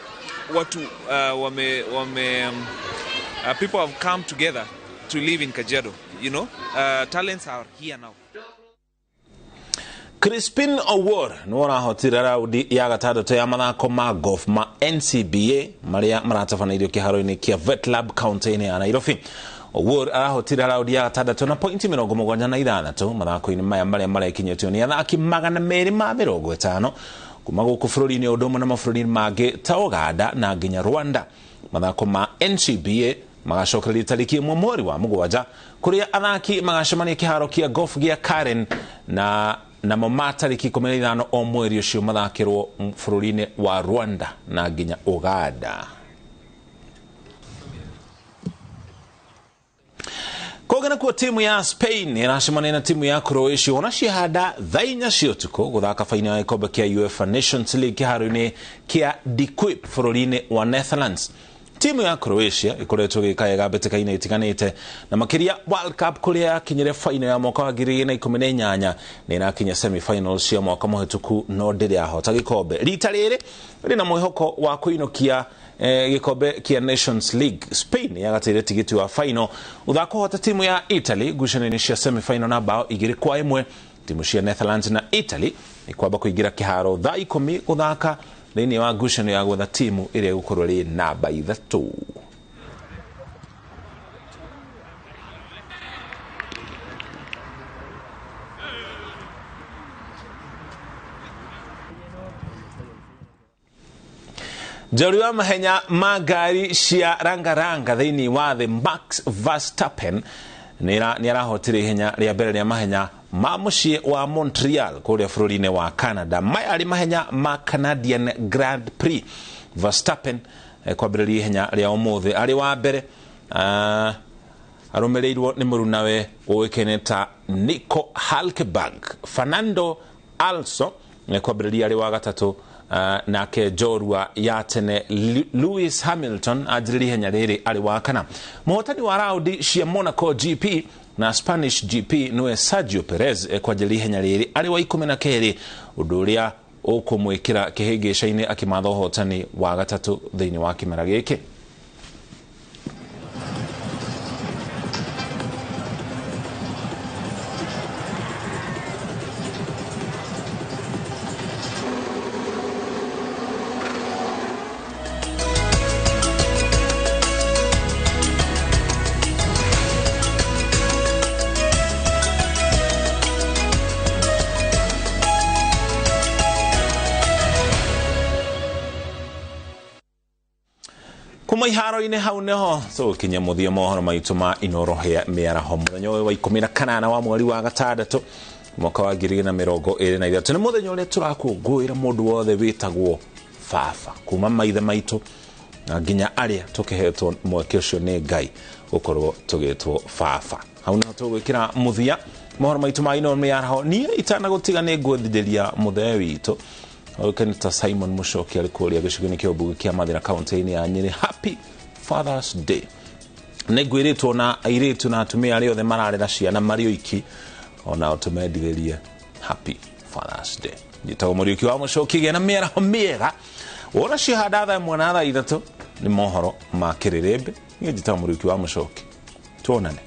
watu people have come together to live in Kajiado, you know. Talents are here now. Crispin Owuor nĩ arahotire raundi ya gatandatũ ya mathako ma golf ma NCBA marĩa maratabanĩirio kĩharo-inĩ kĩa Vetlab kaunti-inĩ ya Nairobi. Owuor arahotire raundi ya gatandatũ na pointi 76 mathako-inĩ maya marĩa marekinyĩtio nĩ athaki 250 kuma gũkũ bũrũri-inĩ ũndũ ũmwe na mabũrũri mangĩ ta Uganda na nginya Rwanda. Mathako ma NCBA magacokereria tarĩki 1 mweri wa 7 kũrĩa athaki magacemania kĩharo kĩa golf gĩa Karen na namo ma tarĩki 15 o mweri ũcio mathakĩrwo bũrũri-inĩ wa Rwanda na nginya Uganda. Kũngĩ nakuo timu ya Spain ĩracemania na timu ya Croatia ona ciahanda thaa 4 cia ũtukũ gũthaka fainali ya gĩkombe kĩa UEFA Nations League kĩharo-inĩ kĩa De Kuip bũrũri-inĩ wa Netherlands. Timu ya Croatia ĩkoretwo ĩgĩka wega mbĩtĩka-inĩ itiganĩte na makĩria World Cup kũrĩa yakinyire fainali ya mwaka wa 2018 na ĩrakinya semi-final cia mwaka mũhĩtũku no ndĩrĩ yahota gĩkombe. Rita rĩrĩ rĩna mwĩhoko wa kũinũkia gĩkombe kĩa Nations League. Spain yagateire tigiti wa final ũthako hota timu ya Italy ngucanio-inĩ cia semi-final na bao 2-1. Timu cia Netherlands na Italy ikwamba kũingĩra kĩharo thaa 10 gũthaka thĩinĩ wa ngucanio ya gwetha timu ĩrĩa ĩgũkorwo ĩrĩ namba 3. Njorua wa mahenya ma ngari cia rangaranga thĩinĩ wa thĩ Max Verstappen nĩ arahotire ihenya rĩa mbere rĩa mahenya ma mũciĩ wa Montreal kũrĩa bũrũri-inĩ wa Canada. Maya arĩ mahenya ma Canadian Grand Prix. Verstappen kwambĩrĩria ihenya rĩa ũmũthĩ arĩ wa mbere, arũmĩrĩirwo nĩ mũrunawe ũĩkaine ta Nico Hülkenberg. Fernando Alonso kwambĩrĩria arĩ wa gatatũ, nake njorua ya tene Lewis Hamilton anjĩrĩria ihenya rĩrĩ arĩ wa kana. Mũhotani wa raundi cia Monaco GP na Spanish GP nĩwe Sergio Perez kwanjĩrĩria ihenya rĩrĩ arĩ wa 12, ũndũ ũrĩa ũkũmwĩkĩra kĩhĩngĩca-inĩ akĩmatha ũhotani wa gatatũ thĩinĩ wa kĩmera gĩkĩ. Kuma iharo-inĩ hau nĩho tũgũkinyia mũthia mohoro maitũ ma Inooro mĩaraho mũthenya ũyũ wa 18 wa mweri wa gatandatũ mwaka wa 2023. Nĩ mũthenya ũrĩa tũrakũngũĩra mũndũ wothe wĩtagwo baba kuma maithe maitũ na nginya arĩa tũkĩhetwo mweke ũcio nĩ Ngai gũkorwo tũgĩtwo baba. Hau nĩho tũgwĩkĩra mũthia mohoro maitũ ma Inooro mĩaraho. Niĩ itanagũtiga nĩ ngwendithĩria mũthee witũ Kenita Simon Muchoki arĩ kũrĩa gĩcigo-inĩ kĩa ũmbunge kĩa Mathĩra kaunti-inĩ ya Nyĩrĩ. Happy Father's Day. Nĩ ngwĩrĩtwo na airĩtu na atumia arĩa othe mararera ciana marĩ oiki, onao tũmendithĩrie happy Father's Day. Njĩtagwo Mũriũki wa Mũcoki. Gĩa na mĩaraho mĩega. Wona ciahanda thaa 1 na thaa 3 nĩ mohoro ma kĩrĩrĩmbĩ. Niĩ njĩtagwo Mũriũki wa Mũcoki, tuonane.